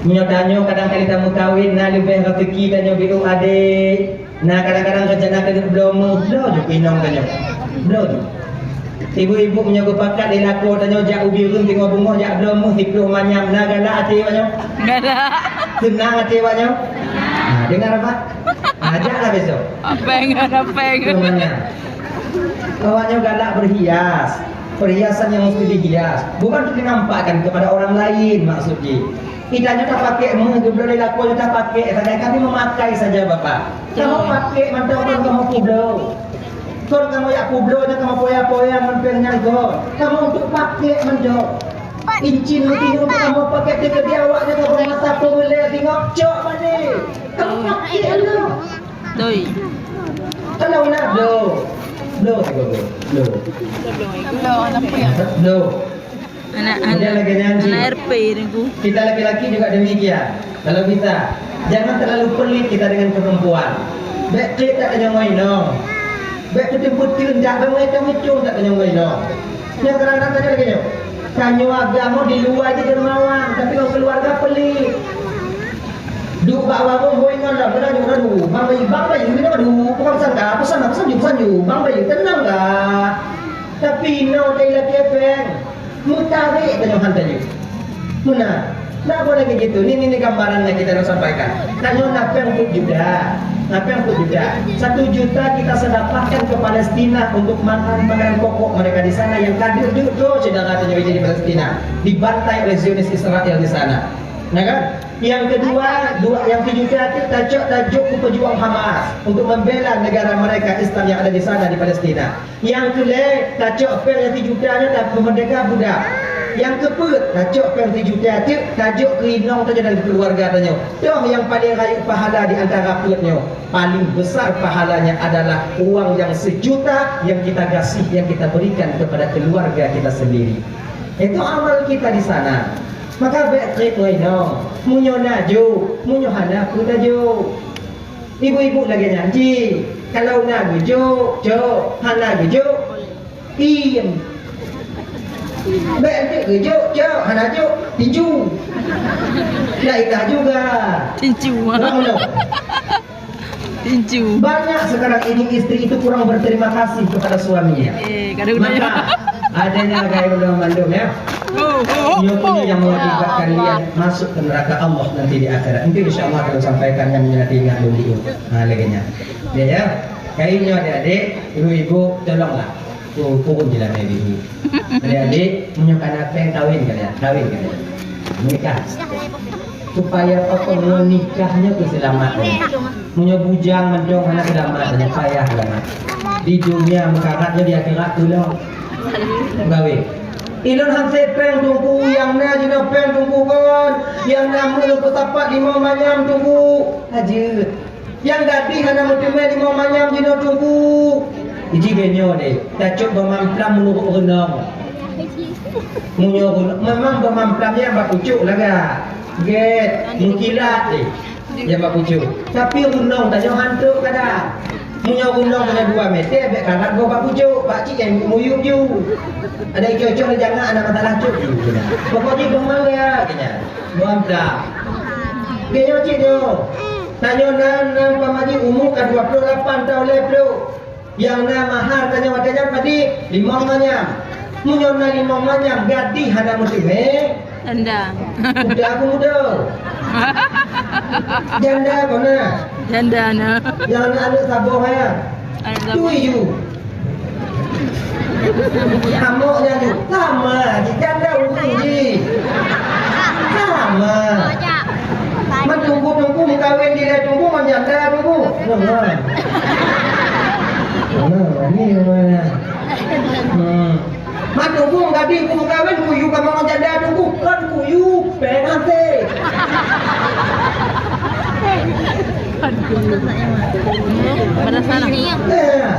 Meunyoe tanyoe kadang kali tameukawen, na leubeh raseuki tanyoe beu adék. Nah, kadang-kadang rencana keuneuk bloe meuh, bloe ju keu inong tanyoe. Bloe ju. Ibu-ibu meunyoe geupakat lé lakoe tanyoe jak u Bireuen teungoh beungoh jak bloe meuh siplôh manyam, na galak até awak nyoe? Galak. Seunang até awak nyoe? Nah, dengar apa? Nah, jaklah besok. Apa yang ada, apa yang Siplôh manyam. Awak nyoe galak berhias. Perhiasan yang mesti dihias. Bukan untuk dinampakkan kepada orang lain maksud jih. Kita nyoe tapakék meuh geubloe lé lakoe nyoe tapakék sagai, kami memakai saja, Bapak. Betul. Kamoe pakék mantong kon kamoe peubloe. Kon kamoe jak peubloe nyoe kamoe poya-poya ngon péng nyan kon. Kamoe untuk pakék mantong. Incin leuti nyoe kamoe pakék teukeudi awak nyoe kamoe masa peumulèe singoh cok mandi. Kamoe pakék mantong. Betul. Kalau nak bloe. Bloe, bloe, bloe. Bloe. Bloe. Anak, Kemudian anak, lagi nyan cit. Anak R P ni, Bu. Kita laki-laki juga demikian. Kalau bisa, jangan terlalu pelit kita dengan perempuan. Bèk trép that tanyoe ngon inong. Bèk peuteun-peuteun that, bèk meuhitung-hitung that tanyoe ngon inong. Nyoe kadang-kadang tanyoe lagèe nyoe. Tanyoe agam di luwa jih dermawan, tapi ngon keuluwarga pelit. Duek bak warong hôi ngon lom, meunan nyoe, aduh, Bang Bayu, Bang Bayu, meunan, aduh, peue sangka, peue sangka, peue sanjung, peue sanjung, Bang Bayu, teunang kah? Tapi inoe tai lagèe péng. Meutarek tanyoe han tanyoe. Meunan. Nak buat lagèe gitu. Ni, ni, ni gambaran yang kita nak sampaikan. Tanyoe na péng peuet juta. Na péng peuet juta. Satu juta kita sedekahkan ke Palestina untuk makan makanan pokok mereka di sana yang ka deuk-deuk droe syedara tanyoe di Palestina. Dibantai oleh Zionis Israel di sana. Nah kan? Yang kedua, dua, yang tujuh juta itu tacok, tajok ke pejuang Hamas untuk membela negara mereka Islam yang ada di sana di Palestina. Nyang keu lhèe, tacok péng nyang sijuta nyoe tapeumeurdeka budak. Nyang keu peuet, tacok péng sijuta teuk tajok keu inong tanyoe dan keuluwarga tanyoe. Toh nyang paleng rayeuk pahala di antara peuet nyoe, paleng besar pahalanya adalah uang yang sejuta yang kita kasih, yang kita berikan kepada keluarga kita sendiri. Itu amal kita di sana. Maka bèk trép ngon inong. Meunyoe na jok, meunyoe hana pun tajok. Ibu-ibu lagèe nyan jih, kalau na geujok, jok, hana geujok, diem. Bèk enteuk geujok, jok, hana jok, tinju. Dah ikah juga. Tinju. Faham belum? Tinju. Banyak sekarang ini istri itu kurang berterima kasih kepada suaminya. Eh, kadang-kadang. Maka, adanya gaya udah mandum ya. Nyoe pun yang mengakibatkan kalian masuk ke neraka Allah nanti di akhirat. Mungkin insya Allah akan sampaikan yang menjadi ingat dulu. Ha, lagi nya. Dia ya. Kain nyoe adik-adik, ibu-ibu, tolonglah. Tu, turun je lah dari ibu. Adik-adik, meunyoe kana péng kawin kalian, kawin kalian. Menikah. Supaya apa ngon nikahnya keselamatan. Meunyoe bujang mantong hana seulamat, hana payah seulamat. Di dunia meukaratnya di akhirat tu lah. Gawe. Ilôn han sép péng Teungku, nyang na jinoe péng Teungku kon, nyang na meuleupeusapat limong manyam Teungku. Hajeuet. Nyang gadih hana meuteumé limong manyam jinoe Teungku. Iji geuh nyoe deh, tacok beumamplam meunurot reunong. Meunyoe reunong, memang beumamplam nyan bak pucôk lagak. Gét, meukilat deh. Nyang bak pucôk. Tapi reunong tanyoe han trok kadang. Meunyoe reunong tanyoe dua meter, bèk karat boh bak pucôk, bak cit nyang muyup ju. Ada icok-icok lé jangak, aneuk masalah cok ju. Pokok jih beuh mangga, keunya. Beuh amda. Keunya cit nyoe. Tanyoe nan, nan pamaji umu ka dua puluh lapan taun lhèe ploh. Nyang na mahar tanyoe watèe nyan padit, limong manyam. Meunyoe na limong manyam, gadih hana meuteumé. Janda. Muda aku muda. Janda kau na. Janda na. Nyang na aneuk saboh ya. Aneuk saboh. Tui ju. Hamok nyan ju. Sama ji janda ureueng ji. Sama. Man Teungku-teungku meukawen dilèe Teungku, man janda Teungku. Nah, nah. Nah, ni mana? Hmm. Mantong bung gadih bung kawin kuyu kamoe ngon janda tunggu, kan kuyu, péng até. Pada sana. Eh.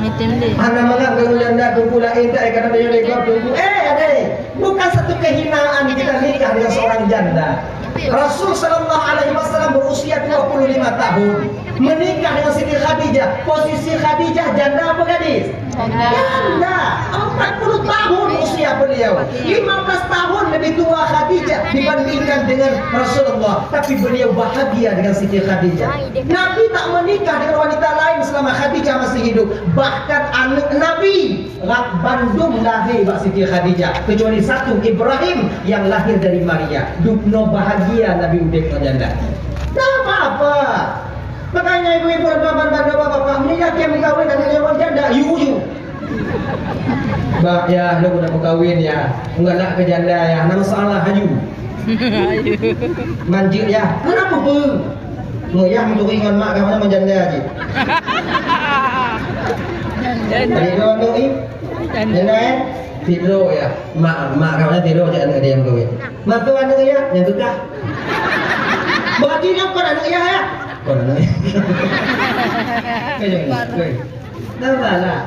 Mitem deh. Hana mangat ngon janda tunggu laén tak, eh, kadang dia lekor tunggu. Eh, adé, bukan satu kehinaan kita nikah dengan seorang janda. Rasul sallallahu alaihi wasallam berusia dua puluh lima tahun, menikah dengan Siti Khadijah. Posisi Khadijah janda apa gadis? Janda. Janda. Empat puluh tahun usia beliau. Lima belas tahun lebih tua Khadijah dibandingkan dengan Rasulullah. Tapi beliau bahagia dengan Siti Khadijah. Nabi tak menikah dengan wanita lain selama Khadijah masih hidup. Bahkan anak Nabi rak bandum lahé bak Siti Khadijah, kecuali satu, Ibrahim, yang lahir dari Maria. Dubnoe bahagia Nabi udeb ngon janda. Tak apa-apa. Makanya ibu-ibu dan bapak-bapak, meunyoe yakin meukawen aneuk nyoe ngon janda, yu, yu. Bak ya, lôn udah meukawen ya. Galak keu janda ya, hana masalah, haju. Manjeuet ya. Kenapa pun? Ngoyah meuturi ngon mak kawan ngon janda cit. Janda. Adik dua tu, eh? Janda. Janda, eh? Tidur ya. Mak, mak kawan tidur je aneuk dia yang kawin. Mak tu aneuk ya, yang tukar. Berarti dia bukan aneuk ya, ya? Bukan aneuk ya. Kau jangan, kau. Dah lah.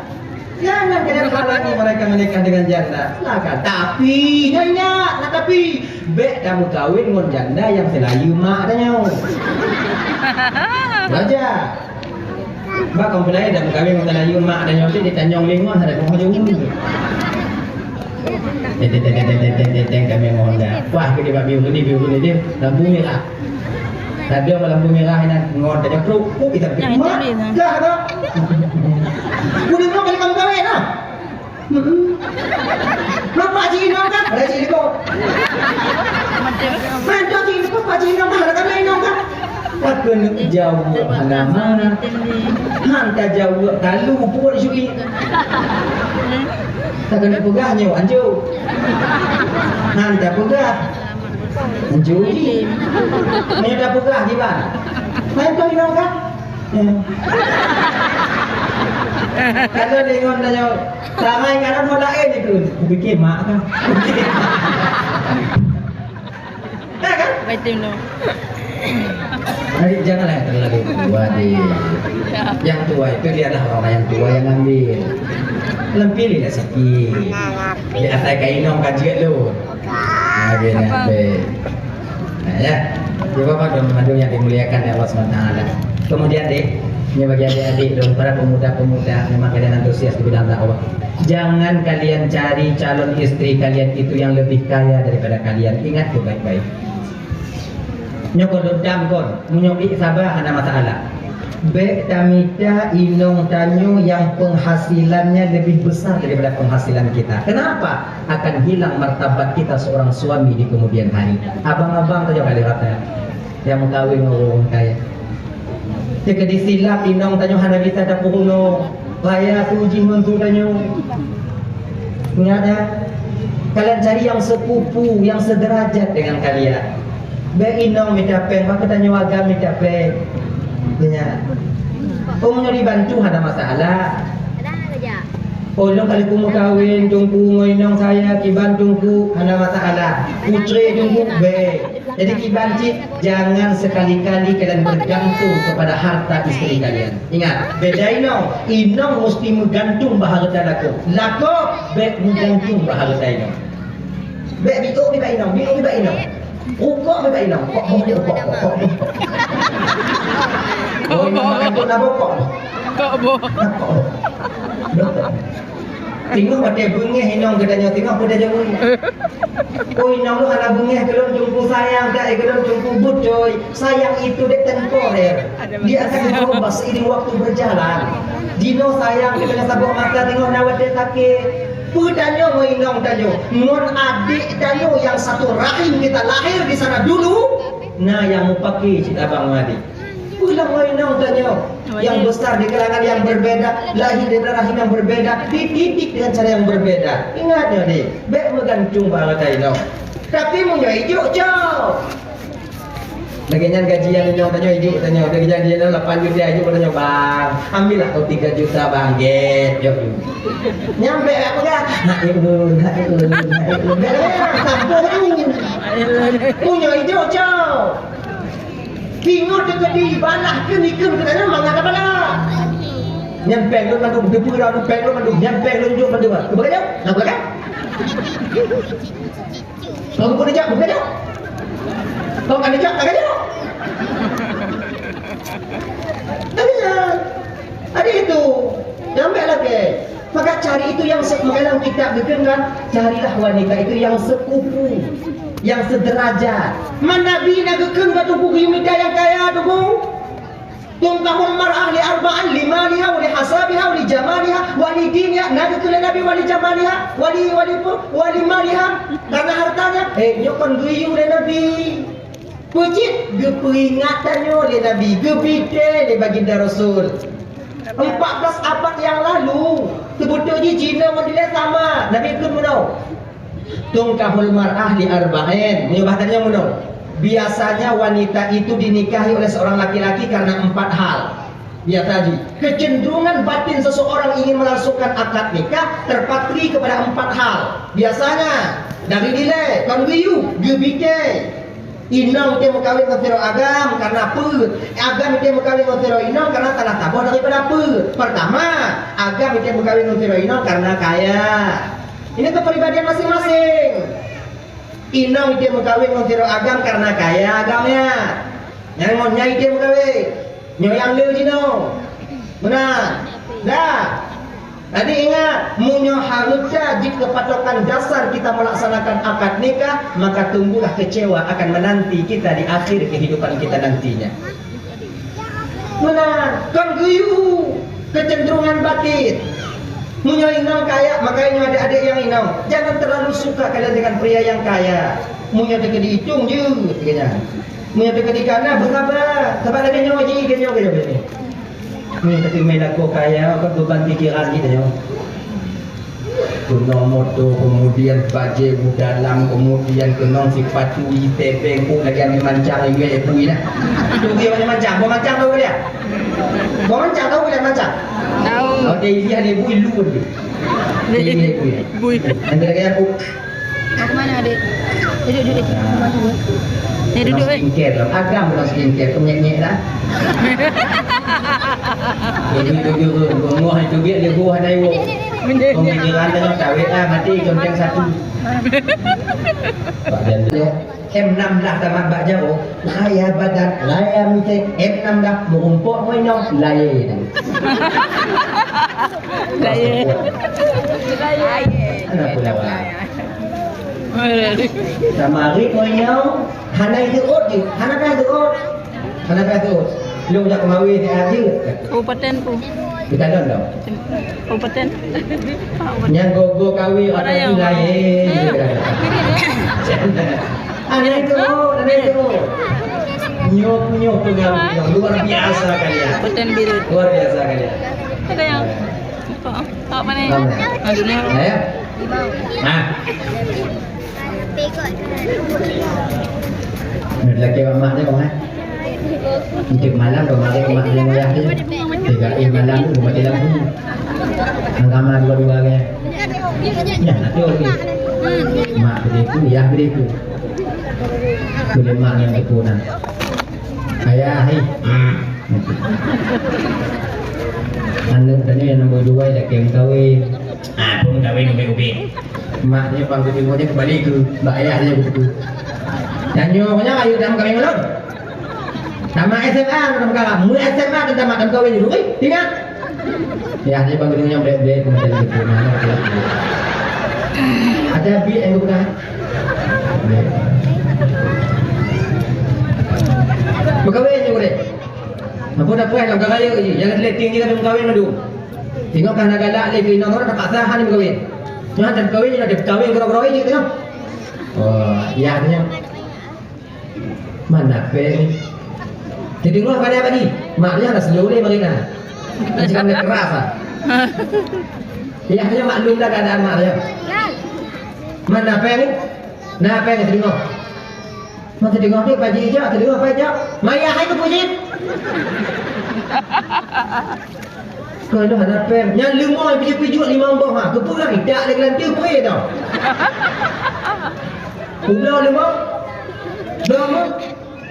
Jangan kalian halangi mereka menikah dengan janda. Silakan. Tapi, ingat, ingat, nah, tapi, bèk tameukawen ngon janda nyang seulayeue mak tanyoe. Wajar. Bak kaum peulayan dah meukawen ngon seulayeue mak tanyoe, di Tanjong Lingon ada kong jong. Teng, teng, teng, kami mohon dah. Wah, gede babi gede, biu gede dia. Lampu merah. Tadi malam merah inan ngon tanya kruk, kruk kita. Nah, itu dia, nah. Dah, dah. Kudu kau balik kamu kawin, ah. Mm-mm. Napa Haji Inong kan? Ada Haji Inong. Ada Haji Inong, Pak Haji Inong kan? Ada kami Inong kan? Takkan jawab hana mana. Hanta jawab kalu pun syuhi. Takkan peugah nyoe anjo. Hanta peugah. Juri. Meunyoe tapeugah kiban? Main kau inong kah? Hmm. Kalau deungon tanyoe, sarai kanan ho laén itu. Kupikir mak kah? Ya kan? Betul no. Jadi janganlah yang terlalu tua deh. Yang tua itu dia adalah orang yang tua yang ambil. Lempili lah sikit. Di atas kain dong kajian lu. Lagi nak. Nah, ya. Ibu-bapak dan Ibu yang dimuliakan oleh Allah Subhanahu wa Taala. Kemudian deh, ini bagi adik-adik dan para pemuda-pemuda memang kalian antusias di bidang dakwah. Jangan kalian cari calon istri kalian itu yang lebih kaya daripada kalian. Ingat tu baik-baik. Nyoe kon dendam kon, meunyoe ék saba hana masalah. Bèk tamita inong tanyoe nyang penghasilannya lebih besar daripada penghasilan kita. Kenapa? Akan hilang martabat kita seorang suami di kemudian hari. Abang-abang tanyoe kali rata nyang meukawen ngon ureueng kaya. Teuka disilap inong tanyoe hana bisa tapeurunoe. Raya tu jih ngon tu tanyoe. Ingat ya, kalian cari yang sepupu, yang sederajat dengan kalian. Bèk inong mita péng, bak tanyoe agam mita péng. Ya. Oh, meunyoe dibantu hana masalah. Oh, lôn kali ku meukawen, Teungku, ngon inong saya, kiban Teungku, hana masalah. Putri Teungku, bèk. Jadi kiban cit, jangan sekali-kali kalian bergantung kepada harta istri kalian. Ingat, beda inong, inong mesti meugantung bak harta lakoe. Lakoe bèk meugantung bak harta inong. Bèk biôk bak inong, biôk bak inong. Rukok bak inong, kok boh, kok boh, kok boh. Oh, inong makan tu nabo kok boh. Kok boh. Kok boh. Teungoh watèe beungèh inong geutanyoe, teungoh peue tajaweueb. Oh, inong lôn hana beungèh keu lôn, Teungku, sayang that keu lôn, Teungku, beutôi. Sayang itu dek temporer. Dia akan berubah seiring waktu berjalan. Jinoe sayang keu tanyoe saboh masa, teungoh na watèe sakét. Peue tanyoe ngon inong tanyoe, ngon adék tanyoe nyang satu rahim kita lahir di sana dulu, na nyang mupake cit abang ngon adék. Peue lam ngon inong tanyoe? Yang besar di kalangan yang berbeda, lahir dari rahim yang berbeda, dididik dengan cara yang berbeda. Ingat nyoe deh, bèk meugantung bak harta inong. Tapi meunyoe ijok, cok. Lagèe nyan gaji nyang inong tanyoe, ijuk tanyoe. Lagèe nyan gaji nyang lapan juta, ijuk tanyoe, "Bang, ambillah kau tiga juta, Bang." Gèt, jok. Nyang bèk peugah, "Hai ulôn, hai ulôn, hai ulôn." Bèk lagèe nyan, sampôh tu. Meunyoe ijuk, cok. Ingat teukeudi balah keu nikeuh keu tanyoe mangat kepala. Nyan pèng lôn mandum, teupeue lôn pèng lôn mandum, nyan pèng lôn jok mandum. Keubeurajak, nak beurajak. Kau keupeue dijak, bukan jok. Kau kan dijak, tak jok. Tapi ya, ada itu. Nyampe lagi. Maka cari itu yang se-, dalam kitab geukheun kan, carilah wanita itu yang sekufu, yang sederajat. Man Nabi na geukheun bak Teungku geuyue mita nyang kaya, Teungku? Tunkahul mar'ah li arba'in, limaliha, wa li hasabiha, wa li jamaliha, wa li diniha. Na geukheun lé Nabi wa li jamaliha, wa li, wa li, wa li maliha. Karena hartanya, eh, nyoe kon geuyue lé Nabi. Peucit geupeuingat tanyoe lé Nabi, geubitée lé Baginda Rasul. Empat belas abad nyang lalu, seubeutôi jih jinoe ngon dilée sama, Nabi kheun meunoe, "Tunkahul mar'ah li arba'in." Meunyoe bahasa tanyoe meunoe, biasanya wanita itu dinikahi oleh seorang laki-laki karena empat hal. Biasa jih, kecenderungan batin seseorang ingin melangsungkan akad nikah terpatri kepada empat hal. Biasanya, dari dilée, kon geuyue, geubitée. Inong item meukawen ngon sidroe agam karena peuet. Agam item meukawen ngon sidroe inong karena salah saboh daripada peuet. Pertama, agam item meukawen ngon sidroe inong karena kaya. Ini kepribadian masing-masing. Inong item meukawen ngon sidroe agam karena kaya agamnya. Nyang ngon nyang item meukawen. Nyoe nyang le jinoe. Meunan. Dah. Jadi ingat, meunyoe hareuta jeuet keu patokan dasar kita melaksanakan akad nikah, maka tunggulah kecewa akan menanti kita di akhir kehidupan kita nantinya. Meunan, kon geuyue, kecenderungan batin. Meunyoe inong kaya, maka nyoe adek-adek nyang inong, jangan terlalu suka kalian dengan pria yang kaya. Meunyoe teuka diitong jeuet, keu nyan. Meunyoe teuka dikana, beusaba. Sabab lagèe nyoe jih, lagèe nyoe, lagèe nyoe. Meunyoe teuka mé lakoe kaya, kon beuban pikeran jih tanyoe. Keunong moto, kemudian bajèe budalam, kemudian keunong sipatu itèe beng, oh, lagèe amé mancang, ié bui nah. Itu dia amé mancang, bang mancang tahu dia? Bang mancang tahu dia mancang? Tahu. Oh, dia isi ada bui lu pun dia. Dia isi bui. Bui. Yang kira-kira aku. Mau ke mana, adik? Duduk, duduk. Mau ke mana? Ya, duduk, eh. Skincare lah. Agam bukan skincare, tu nyek-nyek dah. Jadi, duduk, duduk. Bunga itu dia, dia buah dah, ibu. Pemikiran tengok kawin lah, mati, conteng satu. Pak Jan tu. M enam belas tamat bak jauh. Raya badan, raya misai, M enam belas, meurumpok moinong, lain. Lain. Kenapa lawan? Sama hari moinong, hana itu ot je, hana kan itu ot. Hana kan itu ot. Lu jak kemawi di aja. Kabupaten pu. Di dalam dong. Kabupaten. Nyang gogo kawin orang Raya. Lain. Aneh tu, aneh tu. Nyoe, nyoe peugah yang luar biasa kalian. Petan biru. Luar biasa kalian. Ada yang. Kok, kok mana? Mana? Aduh, ni. Ayo. Ah. Lagi mak dia, eh? Untuk malam, kalau malam, mak dia melihat dia. Tiga, eh, malam tu, mati lampu. Agama dua-dua kan? Ya, betul. Mak beriku, ya beriku. Boleh mak yang beriku nah. Ayah, hai. Aneuk tadi yang nombor dua dah keng kawin. Ah, pun kawin ubit-ubit. Mak dia pang ketimunya kembali ke bak ayah dia begitu. Tanya orang ayu dalam kawin malam. Tamat S M A dalam kawin. Mulai S M A dan tamat dalam kawin dulu. Wih, ingat. Ya, dia bagi dunia black-black macam itu. Mana dia? Ada bi yang bukan? Berkawin je boleh. Apa dah puas lah, bukan kaya je. Jangan letting je kan berkawin madu. Tengok kan nak galak lagi, nak orang terpaksa hanya berkawin. Jangan terkawin je, nak terkawin kerap-kerap je tengok. Oh, ya, tengok. Mana peng? Jadi rumah pada apa ni? Mak dia nak seluruh dia bagi nak. Macam mana keras ah. Ya, dia maklum dah keadaan mak dia. Mana peng ni? Nah, peng ni tengok. Masa teungoh dek Pak Haji jak, teungoh Pak jak. Maya hai keu pujiet. Kau tu hana pem. Nyang leumo pijuk-pijuk limong boh ha. Keupeue kan idak lagi lantu kue tau. Ulo leumo. Leumo.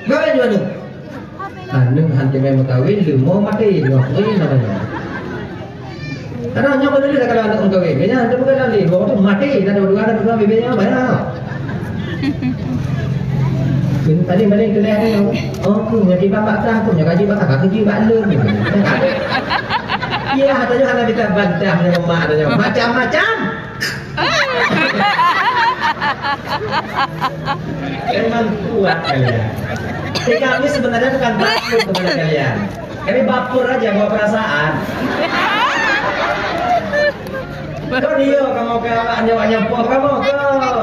Gawe jual tu. Aneuk han teumé meukawen, leumo maté, leumo kue nama nyoe. Karena nyoe kalau dia kalau aneuk meukawen, biasanya han teumé meukawen, leumo tu maté, dah dua-dua dah dua bebe nyoe banyak. Paling-paling kelihatan, oh, aku nyoe di bapak tah, aku nyoe gaji bapak, aku di bak leumo. Iya, hanya hana kita bantah nyoe mak nyoe. Macam-macam. Memang kuat kalian. Jadi kami sebenarnya bukan takut kepada kalian. Kami baper aja bawa perasaan. Kau dia kamu ke awak nyawa nyampur kamu kau.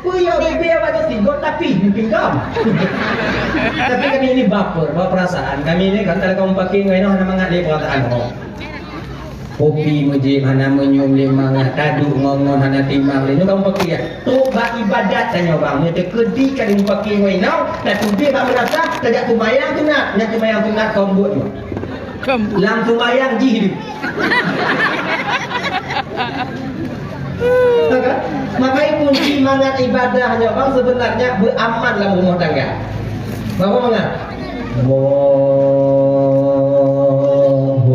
Kau ya bibi awak tu tiga tapi pinggang. Tapi kami ini baper bawa perasaan. Kami ini kan kalau kamu pakai ngai noh nama ngat dia perasaan kau. Kopi meujieb hana meunyum lé mangat, taduek ngon-ngon hana timang lé. Nyoe kamoe pakai ya. Trok bak ibadat tanyoe bang, nyoe teukeudi ka lheueh pakai ngon inong, tateubiet bak meunasah, tajak seumayang sunat. Nyan seumayang sunat keu buet nyoe. Lam seumayang jih deuh. Maka, makanya kunci mangat ibadah nyoe bang sebenarnya beramal lam rumah tangga. Bapak mangat. Allahu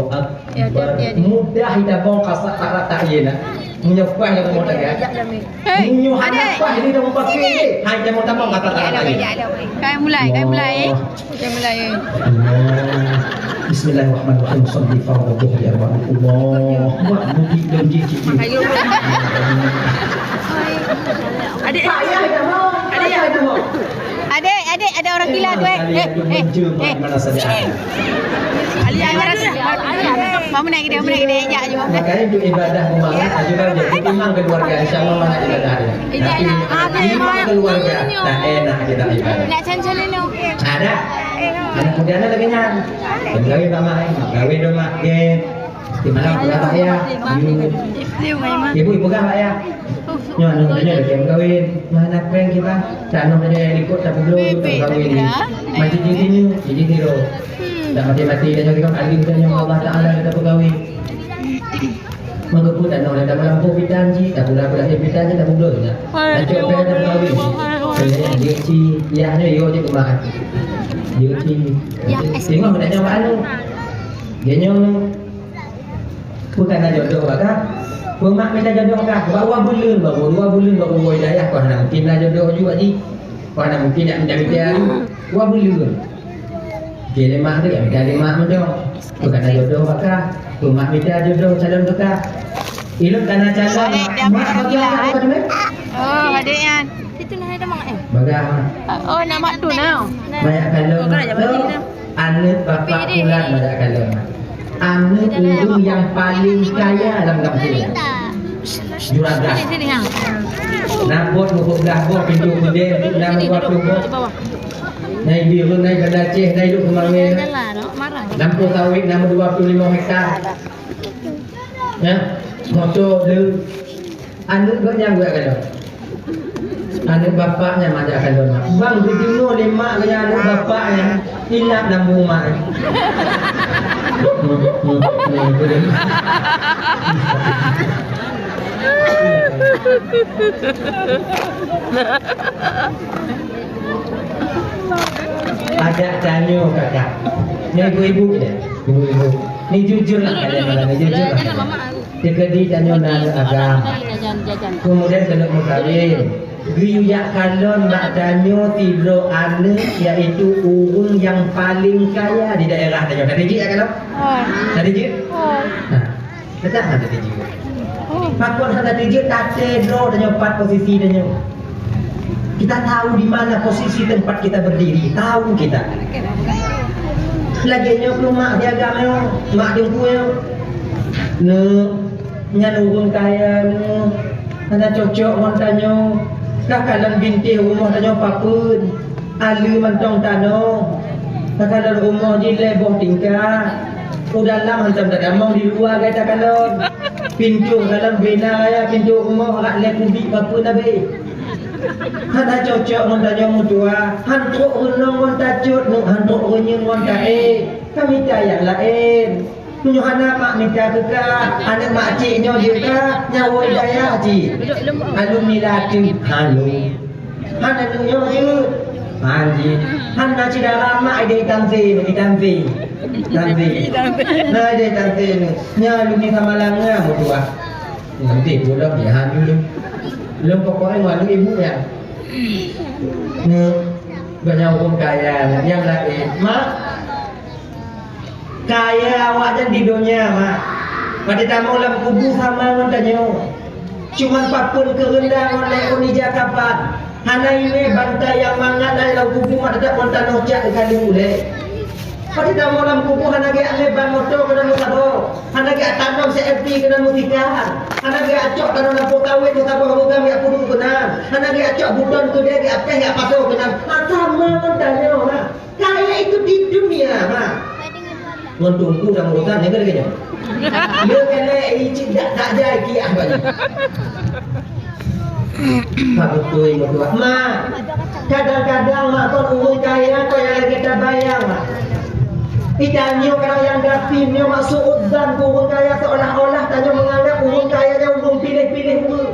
Akbar. Ya, ya, ya, ya. Mudah ita bong kasat tak rata ié na. Meunyoe paih lam rumah tangga. Hei, meunyoe hana paih di dalam pakai. Hai, jangan tak bong kasat tak rata ié. Kai mulai, kai mulai. Kai mulai. Bismillahirrahmanirrahim. Shalli fardhu dhuhri arba'a. Allah. Buat budi dan jijik. Ayo. Adik. Payah dah mau. Adik. Payah dah mau. Adik, adik, ada orang gila tu, eh. Eh, eh, eh. Mana saja. Ali, Ali, Ali. Mau naik dia, mau naik dia, ajak je. Makanya untuk ibadah rumah, aja bang, jadi imam keluarga, insya Allah mana ibadah dia. Tapi imam keluarga, tak enak kita ibadah. Nak cancel dulu. Ada. Anak muda ada lagi nyan. Pegawai sama, pegawai rumah, ke. Di mana pula tak ya? Ibu, ibu kan tak ya? Nyoe anu nyoe lagi meukawen. Mana peng kita? Tanoh nyoe yang ikut tak perlu kita kawin ni. Macam ni ni, jadi ni loh. Tak mati-mati dan nyoe kita kali kita nyoe Allah Taala kita pegawai. Mengeput tanoh dah dalam lampu pitan ji, tak pula pula dia pitan ji tak pula dah. Macam peng dah pegawai. Dia ci, ya nyoe yo je kemah. Dia ci. Tengok dah nyoe anu. Dia nyoe Bukan na jodoh bak kah? Peumak mita jodoh kah? Bak dua buleuen baru, dua buleuen baru woe dayah kau hana mungkin na jodoh ju Pak Ji. Kau hana mungkin nak mita-mita tu. Dua buleuen. Dia lemak tu, ya mita lemak macam. Bukan na jodoh bak kah? Peumak mita jodoh calon bak kah? Ilok kana calon. Mak bagi anak kau tu, eh? Oh, adik Yan. Situ nah ada mak eh. Bagah. Oh, nak mak tu nah. Banyak kalau. Aneuk bapak pulan banyak kalon. Aneuk ureueng nyang paleng kaya lam kampung. Juragan. Nabot meubelah boh pintu keudè, na meuwaktu boh. Nai biru, nai ganda ceh, nai duk kemangen. Lampu sawit na dua puluh lima hektar. Ya, moto le. Aneuk geuh nyang geuh kalon. Aneuk bapak nyang majak kalon. Bang geudeungoe lé mak geuh nyang aneuk bapak nyang inap lam buma. Ada tanyoe kakak. Ni ibu-ibu je. Ibu-ibu. Ni jujur lah kalian malam ni, jujur lah. Teukeudi tanyoe na aneuk agam. Kemudian keuneuk meukawen. Geuyue jak kalon bak tanyoe sidroe aneuk, yaitu ureueng nyang paleng kaya di daerah tanyoe. Tadi jih jak kalon? Tadi jih? Nah, tetap hana tadi jih. Pakon hana tadi jih, tate droe tanyoe pat posisi tanyoe. Kita tahu di mana posisi tempat kita berdiri, tahu kita. Lagèe nyoe keu mak di agam nyoe, mak teungku nyoe. Nyoe, nyan ureueng kaya nyoe. Hana cocok ngon tanyoe. Ka kalon bintéh rumoh tanyoe papeuen. Aleue mantong tanoh. Ka kalon rumoh jih lhèe boh tingkat. U dalam hantom tadamong, di luwa gata kalon. Pintoe kalon bena raya, pintoe rumoh rak lhèe kubik papeuen abéh. Hana cocok ngon tanyoe meutuah, han trok reunong ngon tacot, han trok reunyeun ngon taéh. Ka mita nyang laén. Meunyoe hana mak mita keu ka, aneuk mak cik nyoe jeuet ka, nyawa dayah cit. Alumni lateuh, halo. Hana nyoe jeuet. Hanji. Hana syedara mak ideh tamsil, ideh tamsil. Tamsil. Nah, ideh tamsil ni. Nya alumni Samalanga meutuah. Nanti pulang ya, han dulu. Lôn pokoknya malu ibu ya. Ni, banyak ureueng kaya, nyang laén. Mak, kaya awaknyan di donya, Mak. Padahai tamong lam kubu sama ngon tanyoe. Cuman papeuen keureundang ngon lhèe ôn ija kapan. Hana imè bantai nyang mangat na lam kubu, mak, teutap ngon tanoh cak keu kandông ulèe. Padahai tamong lam kubu hana geujak lé ban moto keunan meusaboh, hana geujak tanom C F D keunan meusikan, hana geujak cok tanoh lampôh kawén meusaboh, hana geujak puduk keunan, hana geujak cok buton keudè geujak péh geujak pasoe keunan. Mata mangat tanyoe, Mak. Kaya itu di dunia, Mak. Ngon teungku dan urusan, ya, kata dia. Dia kena izin dak, dak jai kiah bagi. Pak betul, betul. Mak, kadang-kadang mak kon ureueng kaya kon nyang lagèe tabayang, Mak. Ita nyoe kadang nyang gasien nyoe mak su'udzan keu ureueng kaya, seolah-olah tanyoe menganggap ureueng kaya nyan ureueng piléh-piléh ureueng.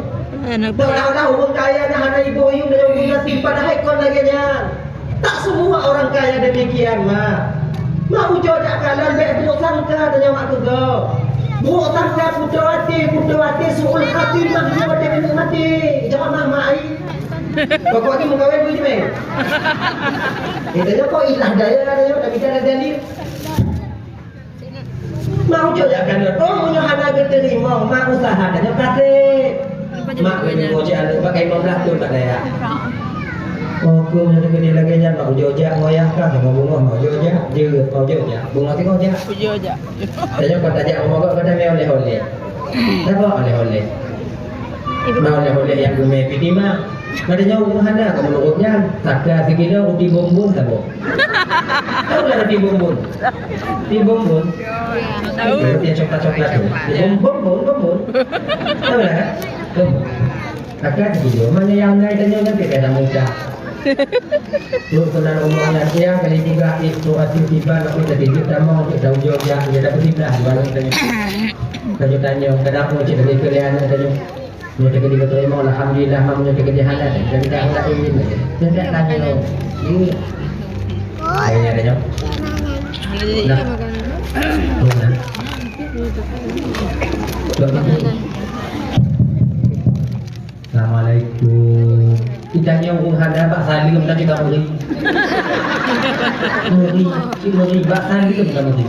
Seolah-olah ureueng kaya nyan hana iboh yum dan ureueng gasien, padahai kon lagèe nyan. Tak semua orang kaya demikian, Mak. Mak ujoe jak kalon bèk buruk sangka tanyoe mak keu gob. Buruk sangka putoh até, putoh até su'ul khatimah nyoe watèe keuneuk maté. Jaweueb mak, mak ai. Pokoknya meukawen bui jimeng. Kita nyoe kok ilah daya ada nyoe, tapi tak ada dalil. Mak ujoe jak kalon. Oh, meunyoe hana geuteurimong, mak usaha tanyoe kaseb. Mak meunyoe cit aneuk bak lima belas thon bak dayah. Oh, keu meunyoe teukeudi lagèe nyan, mak ujoe jak ngoyah ka sama bungoh, mak ujoe jak, jeuet, mak ujoe jak. Bungoh singoh jak. Ujoe jak. Tanyoe pat tajak rumoh gob, pat tamè oleh-oleh. Saboh oleh-oleh. Ibu. Nah, oleh-oleh nyang geumè piti ma. Padahai nyoe ureueng hana keuneuk ureueng nyan. Saka sikilo ruti bumbun saboh. Tahu tak ruti bumbun? Ruti bumbun. Tahu. Ruti yang coklat-coklat tu. Bum-, bumbun, bumbun. Tahu tak kan? Bumbun. Saka sikilo. Mana yang lain tanya nanti kena mudah. Trok keunan rumoh nyan siang, kali tiga, eh, trok ateueh tiban, aku teukeujot tamong, trok daun jojak, dia dapat tiban, baru tanya. Tanya-tanya, kenapa cik tadi kelian, tanya. Nyoe teukeudi beutôi, alhamdulillah, mak, nyoe teukeudi hana, dan dah lain. Nyoe dah tanya, nyoe. Ini. Saya ada, nyoe. Nah. Tuh, nah. Tuh, nah. Assalamualaikum. Ita nyoe ureueng hana bak saleuem dah kita meuri. Meuri, cit meuri bak saleuem dah meuri.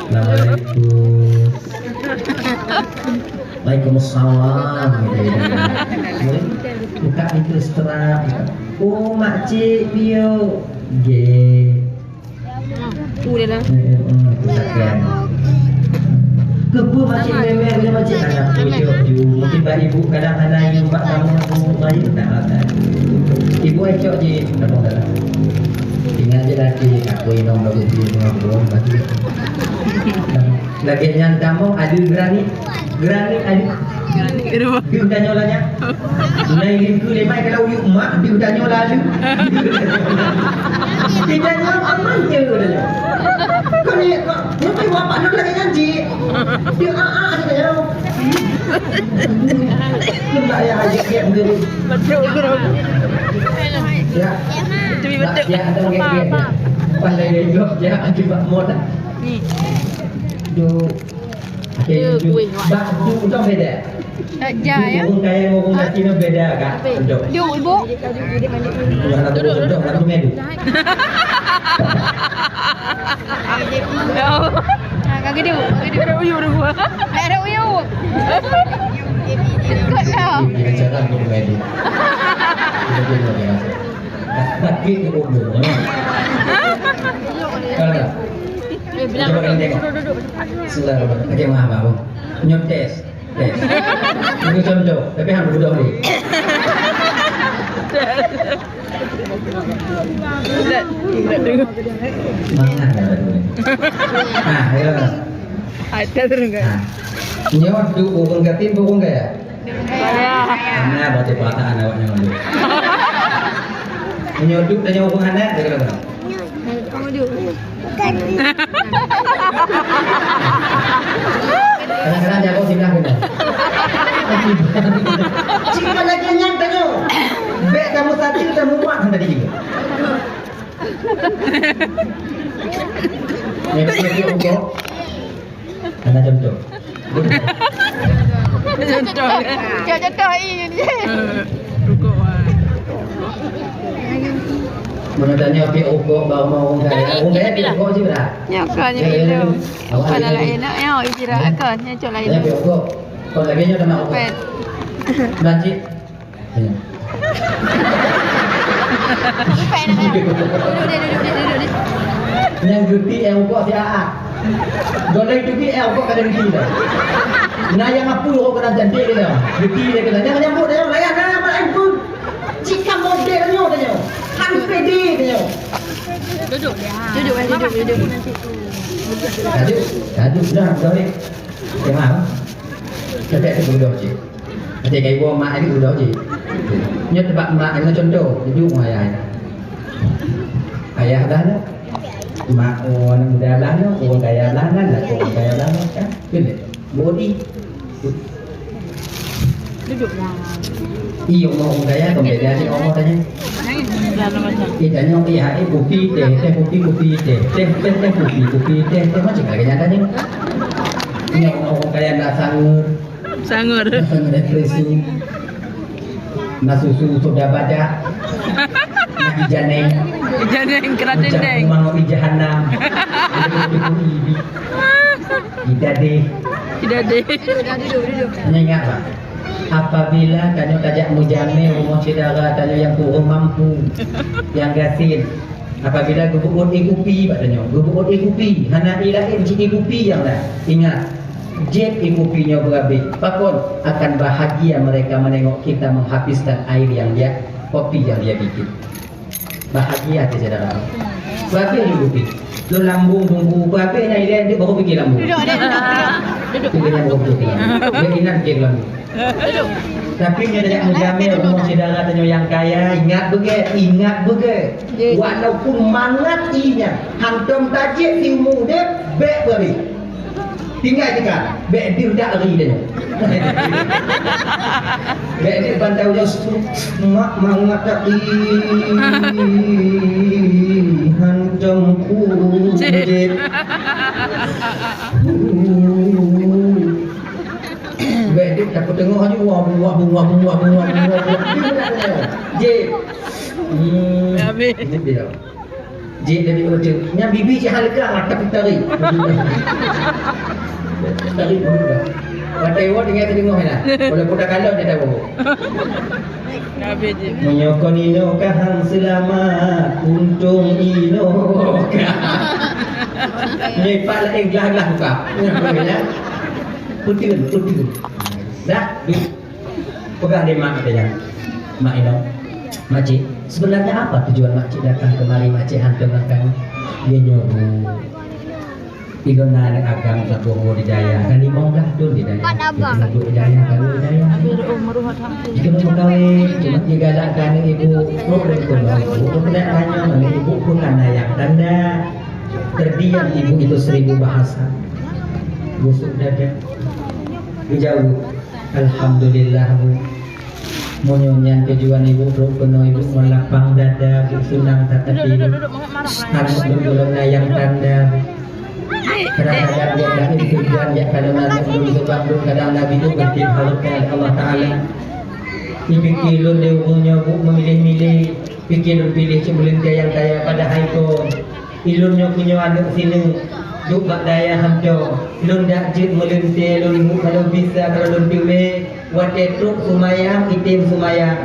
Assalamualaikum. Waalaikumsalam. Meuri, buka pintu seterak. Oh, makcik piye? Nggih. Hmm, tu dia dah. Hmm, hmm, tu takkan. Keupeue makcik memang dia makcik anak cucuk ju. Mungkin bak ibu kadang hana yum bak kamoe tu bayu dah makan. Ibu ai cok je kamoe dalam. Ingat je lagi aku inong baru tu dengan burung batu. Lagi nyan kamoe ada berani. Granit adu. Granit adu. Deuh tanyoe lagèe nyan. Nai lingku lé mai kalau yuk mak deuh tanyoe lalu. Deuh tanyoe aman je tanyoe. Kau ni kau nyoe kai bapak dulu lagèe nyan cik. Dia a a je tanyoe. Lembak ya aja dia dulu. Betul guru. Ya. Tapi betul. Ya ada apa apa. Pas lagi hidup ya akibat mod. Ni. Duh. Akhirnya bak tu udah beda. Eh, ja, ya. Ureueng kaya ngon ureueng gasien beda, Kak. Betul. Duduk, Ibu. Bukan aku duduk, aku main. Ya Allah. Ha, kaki duduk, kaki duduk. Ada uyuh, ada uyuh. Ada uyuh. Ikut dah. Ini cara aku main. Ini dia, dia. Sakit ni umur. Kalau tak? Eh, bilang duduk, duduk, duduk. Bismillahirrahmanirrahim. Okey, maaf, maaf. Nyoe tes. Tes. Ini contoh, tapi hang bodoh ni. Tak, tak dengar. Mana ada tu? Ah, ya. Ada terus kan? Ah. Nyoe tu ureueng gasien, ureueng kaya. Hana baca perasaan awak nyoe dulu. Meunyoe duek tanyoe ureueng hana, dia kata, kadang-kadang jago singgah kena. Cik lagèe nyan tanyoe. Bèk kamoe satu, kamoe muak tadi. Nyan, nyan, nyan, nyan. Hana contoh. Contoh. Cok contoh, i, ni. Rukuk, ah. Meunyoe tanyoe piep rukuk bak rumoh ureueng kaya, ureueng kaya piep rukuk cit brat. Nyoe kon, nyoe kon. Awak laén, nyoe, nyoe, ijira kon, nyoe cok laén. Tanyoe piep rukuk. Kon lagèe nyoe tanyoe rukuk. Pet. Dan cit. Duduk deh, duduk deh, duduk deh. Nyang geuti eh rukuk si Aa. Golai geuti eh rukuk kada geuti dah. Nah, nyang apui rukuk keunan cantik dia. Geuti dia keunan. Nyang nyambut dia, layan, nah, mak ampun. Cik kan model nyoe dia. Han pede dia. Duduk. Duduk, eh, duduk, duduk. Tadi, tadi dah, dah. Tengah. Cakap tu bodoh cit. Até kai woe mak ni bodoh cit. Nyoe teuh bak mak ni contoh, duek ngon ayah. Ayah dah lah. Mak, oh, aneuk muda dah lah, oh, gaya dah lah, lah, oh, gaya dah lah, kan? Betul tak? Bodi. Duduk lah. Iya, ngomong gaya, kau beda ni, ngomong tanya. Ih, tanya, ih, hai, kopi, teh, teh, kopi, kopi, teh, teh, teh, teh, kopi, kopi, teh, teh, macam mana gaya tanya? Ini ngomong gaya nak sangat. Sangat. Sangat depresi. Nah, susu soda badak. Nah, ijaneng. Ijaneng kena tendeng. Manok ijahanam. Idadeh. Idadeh. Duduk, dah duduk, duduk. Hanya ingat, Bang. Apabila tanyoe tajak meujamé rumoh syedara tanyoe nyang kureueng mampu, nyang gasien, apabila geubeuôt ié kupi bak tanyoe, geubeuôt ié kupi, hana ié laén cit ié kupi nyang na. Ingat, jép ié kupi nyoe beurabé. Pakon? Akan bahagia mereka menengok kita menghabiskan air yang dia, kopi yang dia bikin. Bahagia hati saudara. Berhabis ni kopi. Lo lambung tunggu, berhabis na ilèe dia baru fikir lambung. Duduk, duduk, duduk. Duduk. Dia baru fikir lambung. Dia ingat fikir lambung. Duduk. Tapi nyoe dak meujamé rumoh syedara tanyoe nyang kaya, ingat beugèt, ingat beugèt. Walaupun mangat inya, hantom tajép di umu udép, bèk berhabis. Tinggai teuka, bèk deuh dak ri tanyoe. Bèk deuh bantau nyoe su, mak mangat dak ri. Hantom kujép. Bèk deuh takot teungoh aju, wah, wah, wah. Jép. Hmm. Habis. Ini dia. Jép dari ureueng. Nyan bibi cit hana leuka, tapi tarik. Tarik pun leuka. Watèe woe tinggai teudeungoe dah. Walaupun dah kalon dia tahu. Habis jép. Meunyoe kon inoe ka han seulamat, untông inoe ka. Nyoe pat laén glah-glah buka. Peuteuun, peuteuun. Dah, duek. Peugah lé mak geutanyoe, "Mak Inoe, Makcik, sebenarnya apa tujuan Makcik datang kemari, Makcik hantom ngon kami?" "Geuh nyoe, Bu. Ilôn na aneuk agam saboh woe di dayah, ka limong blah thôn di dayah. Ilôn duek di dayah, ka duek di dayah. Jikeuneuk meukawen, cuma jigalak keu aneuk ibu, trok lôn keunoe, Bu. Lôn keuneuk tanyong aneuk ibu, peue kana nyang tanda? Terdiam ibu itu seribu bahasa." Geusuet dada. Geujaweueb. Alhamdulillah, Bu. Meunyoe nyan tujuan ibu trok keunoe, ibu ngon lapang dada, Bu, seunang that até. Aneuk lôn gohlom na nyang tanda. Kadang-kadang gobnyan tujuan jak kalon aneuk lôn, seubab lôn kadang na bit berhutang hareuta lé Allah Taala. Dipike lôn lé ureueng nyoe, Bu, meumiléh-miléh, pike lôn piléh cit meulintèe nyang kaya, padahai kon. Ilôn nyoe keuh nyoe aneuk sineuk, duek bak dayah hantom. Lôn dak jeuet meulintèe, lôn mu-, kalau bisa, kalau lôn teumé, watèe trok seumayang, item seumayang.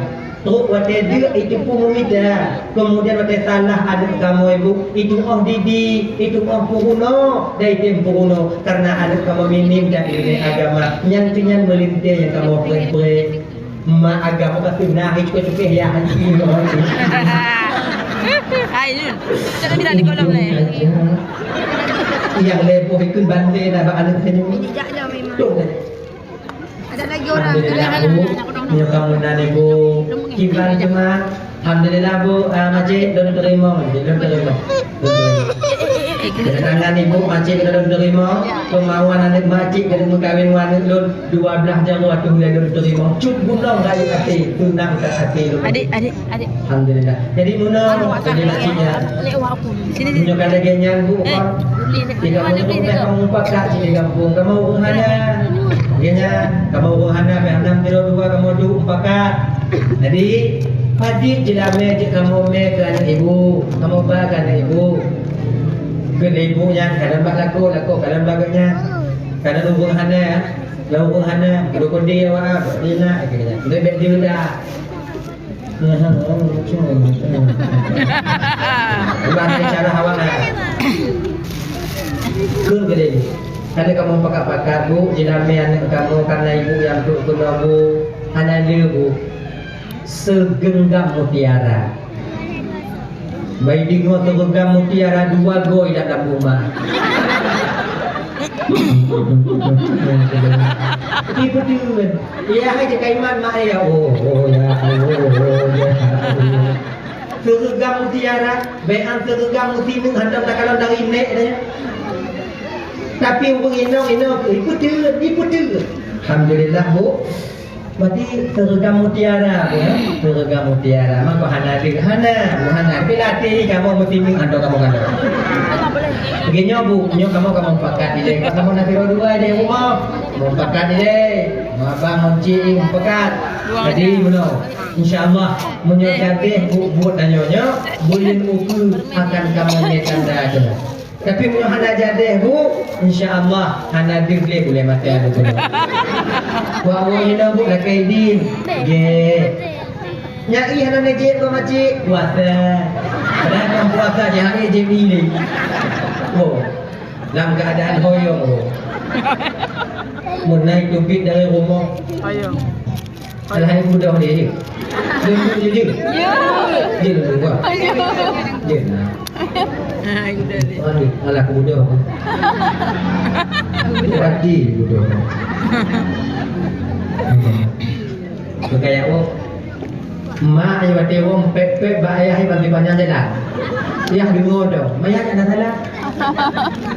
Trok watèe deuk, iteupeue meumita. Keumudian watèe salah aneuk kamoe, Bu, itu'oh didi, itu'oh peurunoe, dan item peurunoe. Karena aneuk kamoe minim dan ilmu agama. Nyan keuh nyan meulintèe nyang kamoe preh-preh. Mak agam ka seunang, eh, cukai-cukai ya, haji nyoe. Hai, Yun. Cara bilang di kolom ni. Yang leboh ikut bantai dah bak aneuk saya. Jejak jauh memang. Tuh, dah. Ada lagi orang. Alhamdulillah, Bu. Nyoe kamoe nan Ibu. Kiban cuma. Alhamdulillah, Bu. Ah, Makcik, lôn teurimong, Makcik, lôn teurimong. Lôn teurimong. Kedatangan Ibu, Makcik, lôn teurimong. Kemauan aneuk Makcik keuneuk meukawen ngon aneuk lôn, dua blaih jaroe ateueh ulèe lôn teurimong. Cut gunong rayeuk até, teunang that até lôn. Adik, adik, adik. Alhamdulillah. Jadi, meunoe, jadi Makcik nyan. Sini, sini. Meunyoe ka lagèe nyan, Bu, eh, Pak. Di kamoe tu dah kamoe mupakat di gampông. Kamoe ureueng hana. Nyan, nyan. Kamoe ureueng hana, pih hana meunyoe dua kamoe duek mupakat. Jadi, padit jeulamèe jeuet kamoe mè keu aneuk ibu. Kamoe ba keu aneuk ibu. Keu ibu nyan, kadang bak lakoe, lakoe kadang bak geuh nyan. Kadang ureueng hana, ya. Ureueng hana, keude-keude awak, bak nyan, keu nyan. Bèk-bèk jeuet dah. Ulang cara awak lah. Kheun keudéh. Kada kamoe pakat-pakat, Bu, jeulamèe aneuk kamoe karena ibu nyang trok keunoe, Bu. Hana lé, Bu. Seugeunggam mutiara. Bai deungoe seugeunggam mutiara dua goe lam lambung mak. Ipeue teuh? Iya hai cakap iman mak ya. Oh, oh, ya, oh, oh, ya. Seugeunggam mutiara, bèk an seugeunggam mutineuk hantom takalon dari nek deh. Tapi ureueng inong, inong tu, ipeue teuh, ipeue teuh. Alhamdulillah, Bu. Berarti seugeunggam mutiara, Bu, ya? Seugeunggam mutiara. Mako hana deuh, hana, Bu, hana. Tapi latih kamoe mutineuk hantom kamoe kalon. Lagèe nyoe, Bu, nyoe kamoe, kamoe mupakat ilèe. Kamoe na sidroe dua di rumoh. Mupakat ilèe. Abang Moncing mupakat. Jadi, meunoe. Insya Allah, meunyoe jadeh buet-buet tanyoe nyoe, buleuen ukeue akan kamoe lé tanda tu. Tapi meunyoe hana jadeh, Bu, insya Allah, hana deuh lé buleuen maté aneuk tu. Wah, wah, hina, Bu, lakèe idin. Gèt. Nyan i hana neujép keu Makcik, puasa. Padahai kon puasa, jih hari jép i lé. Oh, lam keuadaan hoyong, Bu. Meunai teubiet dari rumoh. Hoyong. Alah, hai mudoh dia je. Dia, dia, dia, dia. Ya. Dia dulu, Pak. Ya. Dia lah. Ah, mudoh dia. Aduh, alah, aku mudoh. Hati mudoh. Bukan ya, oh. Mak yang batai wong pep-pep bak ayah yang bagi panjang jalan. Yah dengar dah. Mayat ada salah.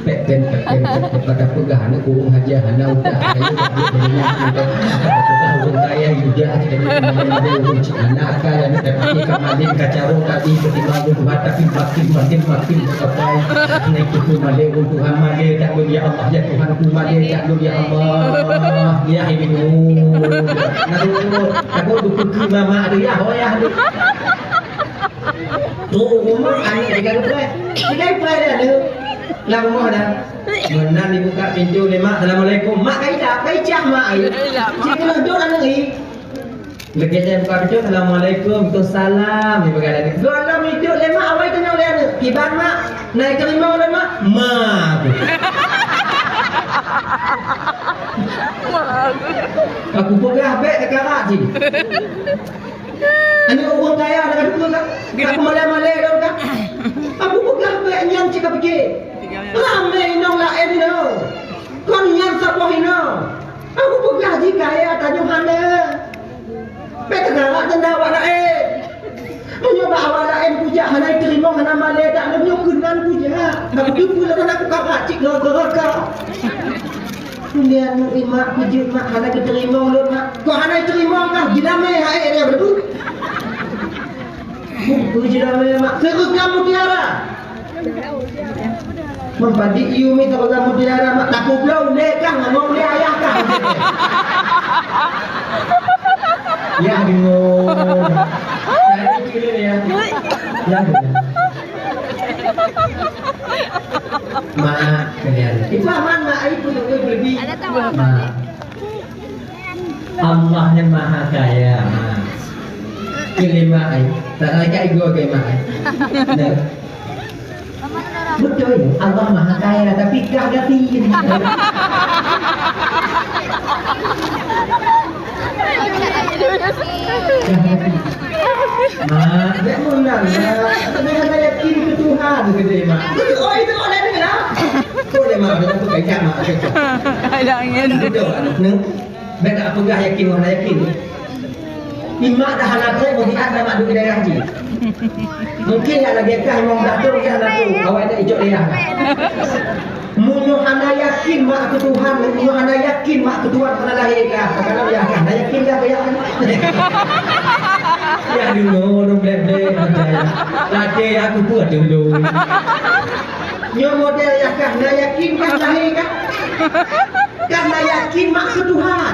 Pek pen, pek pen, pek pen, pada peugah aneuk ureueng hajah hana udah. Kayu tak boleh dengar. Pada peugah ureueng kaya yuda, jadi ureueng cik anak kaya ni, tapi kamalin kacarong tadi ketimbang Tuhan, tapi makin, makin, makin berkepai. Naik itu malin, Tuhan malin, tak boleh, ya Allah, ya Tuhanku malin, tak boleh, ya Allah. Ya ini, oh. Nak dulu, takut dipukul mama tu, ya, oh, ya, aduh. Trok u rumoh, aneuk tinggai preh. Tinggai preh dia tu. Lam rumoh dah. Meunan dibuka pintu lé mak, "Assalamualaikum." Mak ka ilap, ka icah mak ai. Cit keuneuk dok aneuk i. Lagèe nyan buka pintu, "Assalamualaikum." Tu salam, ibarat aneuk. Gohlom idup lé mak, awai tanyong lé aneuk. "Kiban mak, na iteurimong lé mak?" "Ma." Aku peugah bèk teukarat cit. Aneuk ureueng kaya dah ka dua ka. Aku malèe-malèe dah ka. Aku peugah bèk nyan cit ka pike. Ramè inong laén inong. Kon nyan saboh inong. Aku peugah jih kaya tanyoe hana. Bèk teugarak tanda awak laén. Meunyoe bak awak laén kujak hana teurimong hana malèe dak lôn nyoe keunan kujak. Aku teupeue lôn hana kukarat cit ngon geuh ka. Kuliah aneuk imak, kujeuet mak hana geuteurimong lôn mak. Kok hana teurimong kah? Jilamé hai dia betul. Buku jilamé mak. Seugeugam mutiara. Mempadik you mi seugeugam mutiara mak. Takubloe ulèe kah, ngon ulèe ayah kah. Ya bingung. Nah, itu dia ya. Ya bingung. Mak, kalian. Itu aman, Mak. Ayo, pun lebih. Mak. Allah yang Maha Kaya, Mak. Kelima ai. Tak ada kat dua kelima ai. Nah. Betul, Allah Maha Kaya, tapi kah gati. Mak, jangan menang, Mak. Tapi hana yakin ke Tuhan, kata Mak. Betul, oh, itu orang lain lah. Boleh, Mak, betul, betul, Mak. Ada angin. Betul, anak. Bèk tapeugah yakin, hana yakin. Imak dah hana trép, meusiat dah mak duek di dayah jih. Mungkin nyang lagèe kah limong blah thôn, nyang hana trép, awai dah icok dayah. Meunyoe hana yakin mak keu Tuhan, meunyoe hana yakin mak keu Tuhan hana lahé kah, takana yah kah, hana yakin kah keu yah kah? Yah deungoe lôn blèk-blèk macam nyan. Ladè aku pun ada dulu. Nyoe model yah kah, hana yakin kah lahé kah? Kan na yakin mak keu Tuhan.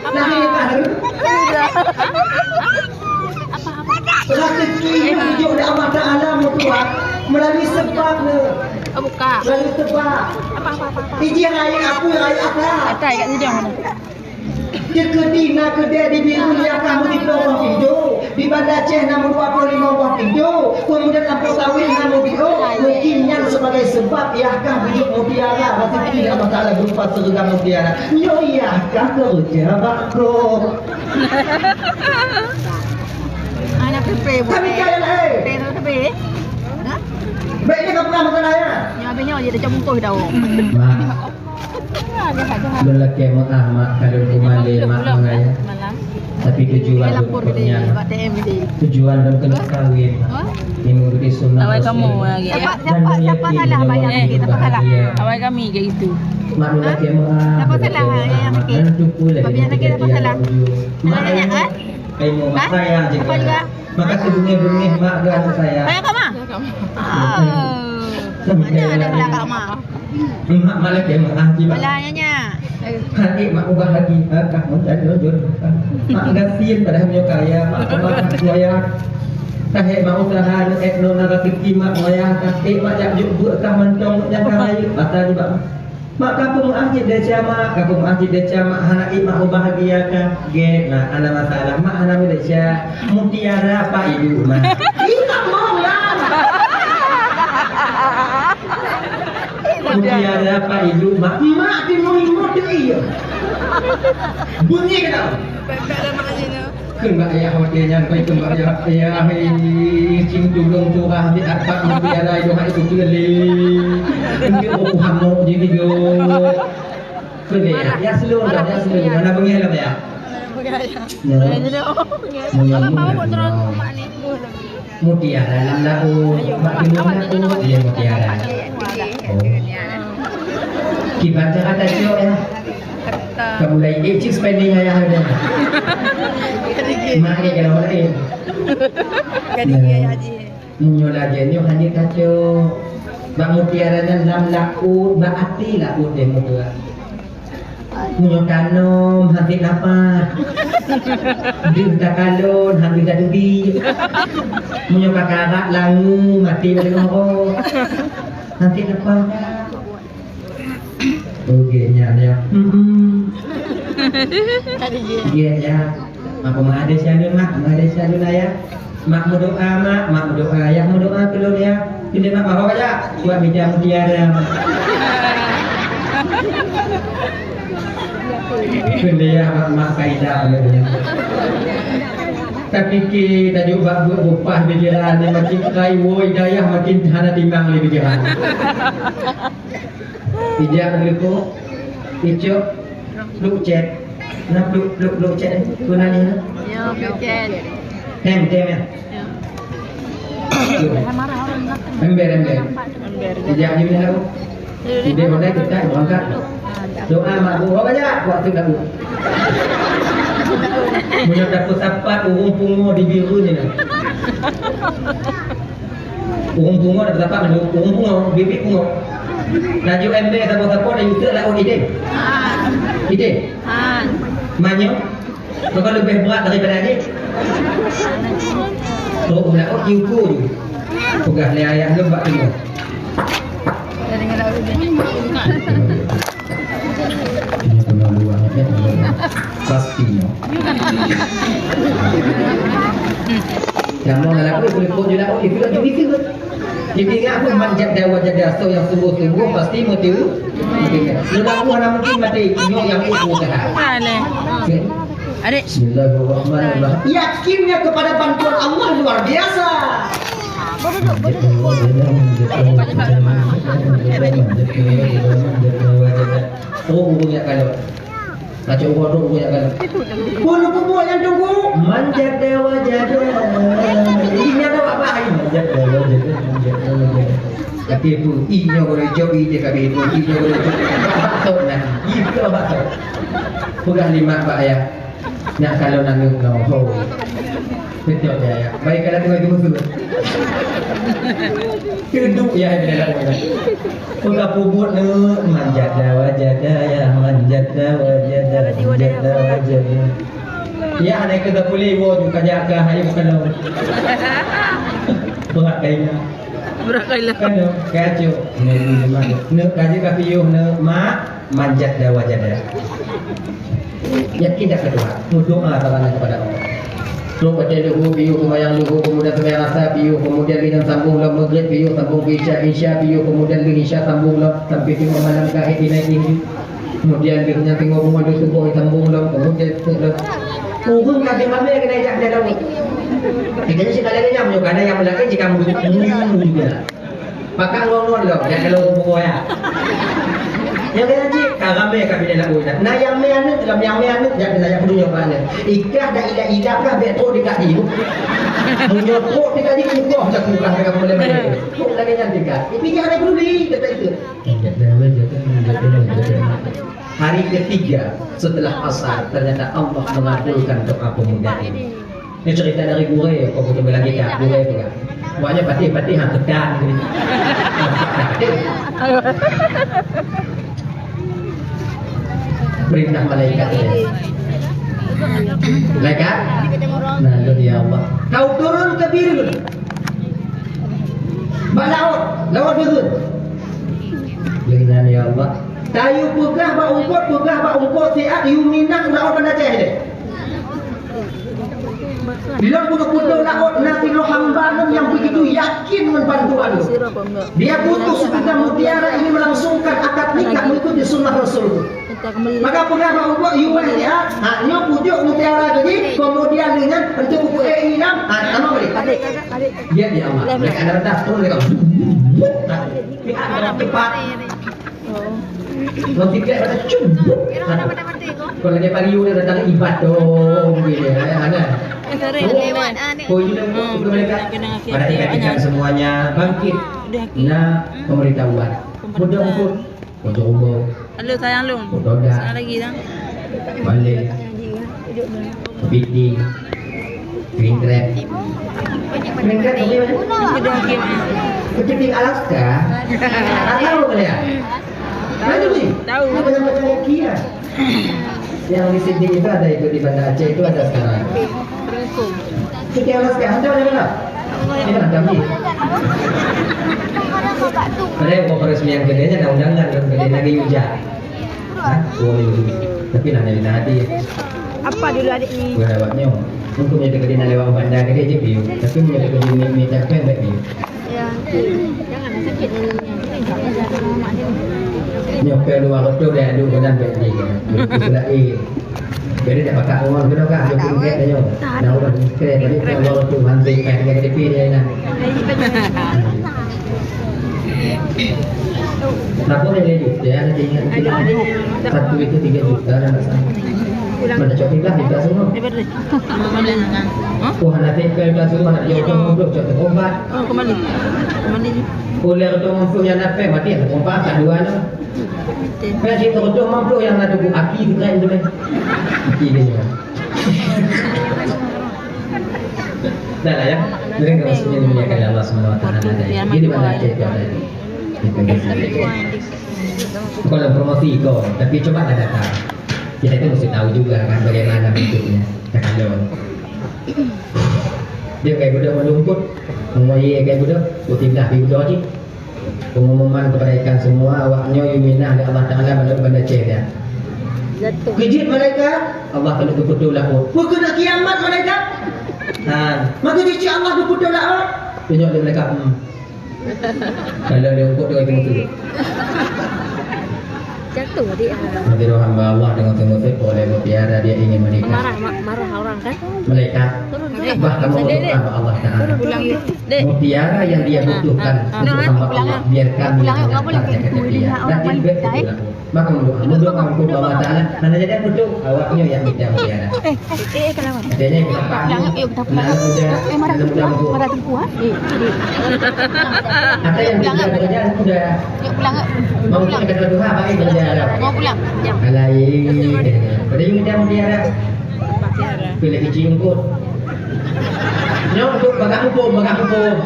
Lahé baru. Rezeki nyoe geujok lé Allah Taala meutuah melalui sebab nyoe. Oh, buka. Melalui sebab. Apa, apa, apa, apa? Iji rayeuk apui, rayeuk apa? Atai kat sidang mana? Teukeudi na keudè di Bireuen nyang ka meusiploh boh pintoe. Di Banda Aceh na meudua ploh limong boh pintoe, keumudian lampôh sawét na meubiôh, mungkin nyan sibagai seubab yah kah geujok mutiara, raseuki lé Allah Taala geurupa sireugam mutiara. Nyoe yah kah keureuja bak gob. Anak pépé buat. Kami kaya lah, eh. Pépé tu pépé. Hah? Baik ni kau pegang makanan ya? Nyoe habis nyoe je dah cak bungkus dah. Mak. Lôn lakèe meu'ah, Mak, ka lôn peumalèe Mak meungan nyan. Tapi tujuan lôn keuneuk nyan, tujuan lôn keuneuk kawin, Mak. Nyoe meunurot sunah Rasul. Dan lôn yakin meunyoe Mak bahagia. Awai kami kayak gitu. Mak, lôn lakèe meu'ah, lôn lakèe meu'ah, Mak. Nyan tupu lé. Mak, ai Mak sayang juga. Maka sebeungéh-beungéh mak geuh aneuk saya. Payah kak mak? Oh. Mana ada pula kak mak? Mak malah dia mak haji mak. Malah nyanyi. Hati mak ubah lagi. Kak mun tak jujur. Mak gasien padahal nyoe kaya. Mak ubah wayah. Tahé mak usaha nyoe ek nona rezeki mak wayah. Tahé mak jak juk buet kah mantong nyang ka rayeuk. Pasal ni bak Mak, ka peumeu'ah cit desya, Mak, ka peumeu'ah cit desya, Mak, hana ék Mak meubahagia ka. Gét, Mak, hana masalah, Mak, hana meudesya. Mutiara apa idup, Mak? Ih, tak mau lah. Mutiara apa idup, Mak? Mak, di mulut dia. Bunyi ke tak? Kheun bak ayah watèe nyan, kheun bak ayah, "Ayah, hai, cing tulông curah di atap mutiara itu, hai, itu keuh lé. Enteuk aku hamok jadi go." Kheun lé, "Ya, ya, slow down, ya, slow down." Mana beungéh lom, ya? Beungéh, ya. Ya. Beungéh, ya. Beungéh, ya. Mutiara lam laôt, bak gunong laôt, dia mutiara. Oh. Kiban cara tacok, ya. Ka mulai, eh, cik spending ayah ada. Mak ni kalau lain. Meunyoe lagèe nyoe hana tacok. Bak mutiara nyan lam laôt, bak até laôt deh mutiara. Meunyoe tanom, hana nafah. Deuh takalon, hana tatubi. Meunyoe ka karat langue, maté bak teungoh rot. Hana nafah. Oke, nyan ya. Hmm. Iya ya. Apa mak ada syahadat, Mak? Mak ada syahadat, ya. Mak meudoa, Mak, Mak meudoa, ya meudoa tulông ya. Bila Mak bawa aja, buat meja mutiara. Bila ya Mak, Mak Kaidah. Tapi ke tajuk bak buat bupah di jalan ni makin kai woi dayah makin hana timang lagi di jalan. Ijak meuleuko, icok, pluk cét. Na pluk, pluk, pluk cét ni? Guna ni na? Ya, pluk cét. Tem, tem ya? Ya. Ember, ember. Ember. Ijak ni na. Ide mana kita berangkat. Doa mak bu, apa aja? Waktu dah bu. Punya dapat sapat urung pungo di biru ni na. Ureueng pungo dak sapat nyoe, ureueng pungo, bibi pungo. Laju ember sapo-sapo dan yuseuek laôt idéh. Idéh. Manyok. Maka leubeh brat daripada jih. Trok laôt jiuko ju. Peugah lé ayah lôn bak teungoh. Ini pernah luar, ya. Pastinya. Kamu nak lakukan berikut juga, oh, itu lagi itu. Jadi, ingat apa? Man jadda wajada, so yang sungguh-sungguh pasti mati. Mati. Lepas tu, mana mungkin mati? Nyoh yang itu usaha. Aneh. Okey. Adik. Bismillahirrahmanirrahim. Yakinnya kepada bantuan Allah luar biasa. Oh, umumnya kalau Kacok bodoh gue yang kan. Pun aku buat yang tunggu. Manjada wajada. Ini ada apa? Ai, manjada wajada, manjada wajada. Tapi pun, inyo boleh jok, ije kami pun, inyo boleh jok. Batok nanti. Itu batok. Pegang lima, Pak, ya. Nak kalau nangis, no. Ho. Betul, ya, ya. Baik, kalau tengok itu musuh. Duduk, ya, ya, ya. Peugah peubuet neuk, manjada wajada ya, manjada wajada, manjada wajada. Ya, aneuk keu tapulé woe ju kajak ka hai bukan lom. Berat kaina. Berat kaina. Kan, kacau. Neuk, neuk, neuk, kaji ka piôh neuk, mak, manjada wajada. Yakin dak keudua, berdoa sabangai kepada Allah. Trok watèe leuhô piôh seumayang leuhô, kemudian seumayang asar piôh, kemudian lheuh nyan sambung lom Maghrib piôh, sambung keu Isya, Isya piôh, kemudian lheuh Isya sambung lom sampai teungoh malam ka ék inai tinggi. Kemudian lheuh nyan teungoh beungoh lheuh suboh sambung lom, kemudian teungoh lom. Ureueng ka ramé keunan jak beujalan. Kita ni sekali lagi nyam nyoe, kadang nyang meulakèe jika muyu-muyu juga. Pakak ngon-ngon lom, jak keu lôn bumoe ya. Nyang keunan cit, ka ramé kabinet laôt nyan. Na nyang mè aneuk, lam nyang mè aneuk, jak keu na jak keu dunyong aneuk. Ikah dak ilap-ilap kah bèk trok di kaki. Meunyoe trok di kaki, kukoh dak kukoh dak mulai balik. Trok lagèe nyan tingkat. Tapi jangan peduli, kata itu. Hari ketiga setelah asar, ternyata Allah mengabulkan doa pemuda ini. Ni cerita dari gurèe, kok beutôi lagi dah, gurèe tu kan. Awaknyan patéh-patéh, ha, keudang. Perintah malaikat. Malaikat? Nah, ya Allah. Kau turun ke biru. Bak laôt, laôt biru. Leuh nyan, ya Allah. Tayue peugah bak eungkôt, peugah bak eungkôt siat, yue minah laôt Banda Aceh deh. Di lôn peuduek-peuduek laôt na sidroe hamba lôn nyang beugitu yakin ngon bantuan lôn. Dia putus ketika mutiara ingin melangsungkan akad nikah mengikuti sunnah Rasul. Maka peugah bak eungkôt, yue minah siat, ha, nyoe pucôk mutiara tadi, kemudian dengan untuk buku e ilam, ha, nama boleh. Dia di Allah. Mereka ada rendah, turun mereka. Cepat. Lôn tiket pada cubuk. Kalau dia pagi udah datang ibadah dong gitu ya, ya, kan? Oh, oh, itu dah buat untuk mereka. Pada tiket-tiket semuanya bangkit. Nah, pemberitahuan. Mudah pun. Untuk umur. Halo sayang lôn. Untuk dah. Sana lagi dah. Balik. Kepiting, kering krab. Kering krab tapi mana? Kepiting Alaska. Tak tahu kalian? Tahu ni? Tahu. Ini banyak macam lagi ya. Yang di Sydney itu ada, itu di Banda Aceh itu ada sekarang. Kepiting Alaska, ada di mana? Di mana kami? Padahal operasi yang gedenya ada undangan, kan? Gede lagi hujan. Hah? Dua minggu. Tapi nak jadi nanti. Apa dulu adik ni? Wah, awaknya. Untuk yang dekat dengan lewat bandar gede je piu. Tapi yang dekat dengan mi, mi capek baik piu. Ya. Jangan sakit. Nyoke dua ratus dah ada dengan baik ni. Betul eh. Jadi dah pakai orang kena kan? Ada pun kat dia. Dah orang kena tadi kalau tu hantu kat dengan tepi dia nak. Berapa ni dia juta? Saya ada ingat. Satu itu tiga juta dah nak sama. Mana cok tiga juta semua? Hah? Oh, anak tinggal dah semua nak dia orang duduk cok tempat. Oh, kembali. Kembali. Oleh tu mampu yang nak pay mati ada tempat kat dua ni. Kan situ tu mampu yang nak tunggu aki tu kan tu kan. Aki dia. Dah lah ya. Jadi kalau sebenarnya dimuliakan Allah Subhanahu Wa Taala tadi. Jadi mana Aceh tu tadi? Itu dia. Bukan promosi kau, tapi coba lah datang. Kita itu mesti tahu juga kan bagaimana bentuknya. Kalau dia kayak budak melumput, mengoyek kayak budak, putih dah di budak je. Pengumuman kepada ikan semua, awak nyoe yuminah oleh Allah Taala balik Banda Aceh dia. Jatuh. Kejut malaikat, Allah kena betul lah. Bukan nak kiamat malaikat. Ha, maka cuci Allah betul lah. Tunjuk dia malaikat. Hmm. Kalau dia ukur dia itu betul. Jatuh dia. Nanti roh hamba Allah dengan tengok oleh mutiara dia ingin menikah. Marah, ma-, marah orang kan? Malaikat. Turun, turun. Bah kamu berdoa kepada Allah Taala. Pulang yuk. Dek. Mutiara yang dia butuhkan untuk hamba Allah, biarkan dia mengantarnya ke tepi. Nanti duit betul lah. Maka meudoa, meudoa untuk Allah Taala. Hana jadi beutôi awak nyoe nyang mita mutiara. Eh, eh, eh, kalau. Adanya kita paham. Pulang, yuk, kita pulang. Anak muda, eh, marah anak muda teungku, untuk marah teungku, ha? Eh, eh. Ada yang pulang, tidak bekerja, sudah. Yuk, pulang, yuk. Mau pulang. Kita doa, pakai kerja ada. Mau pulang. Jam. Alai. Pada yang mita mutiara. Pilih kecil rumput. Nyoe untuk bagah rumput, bagah rumput.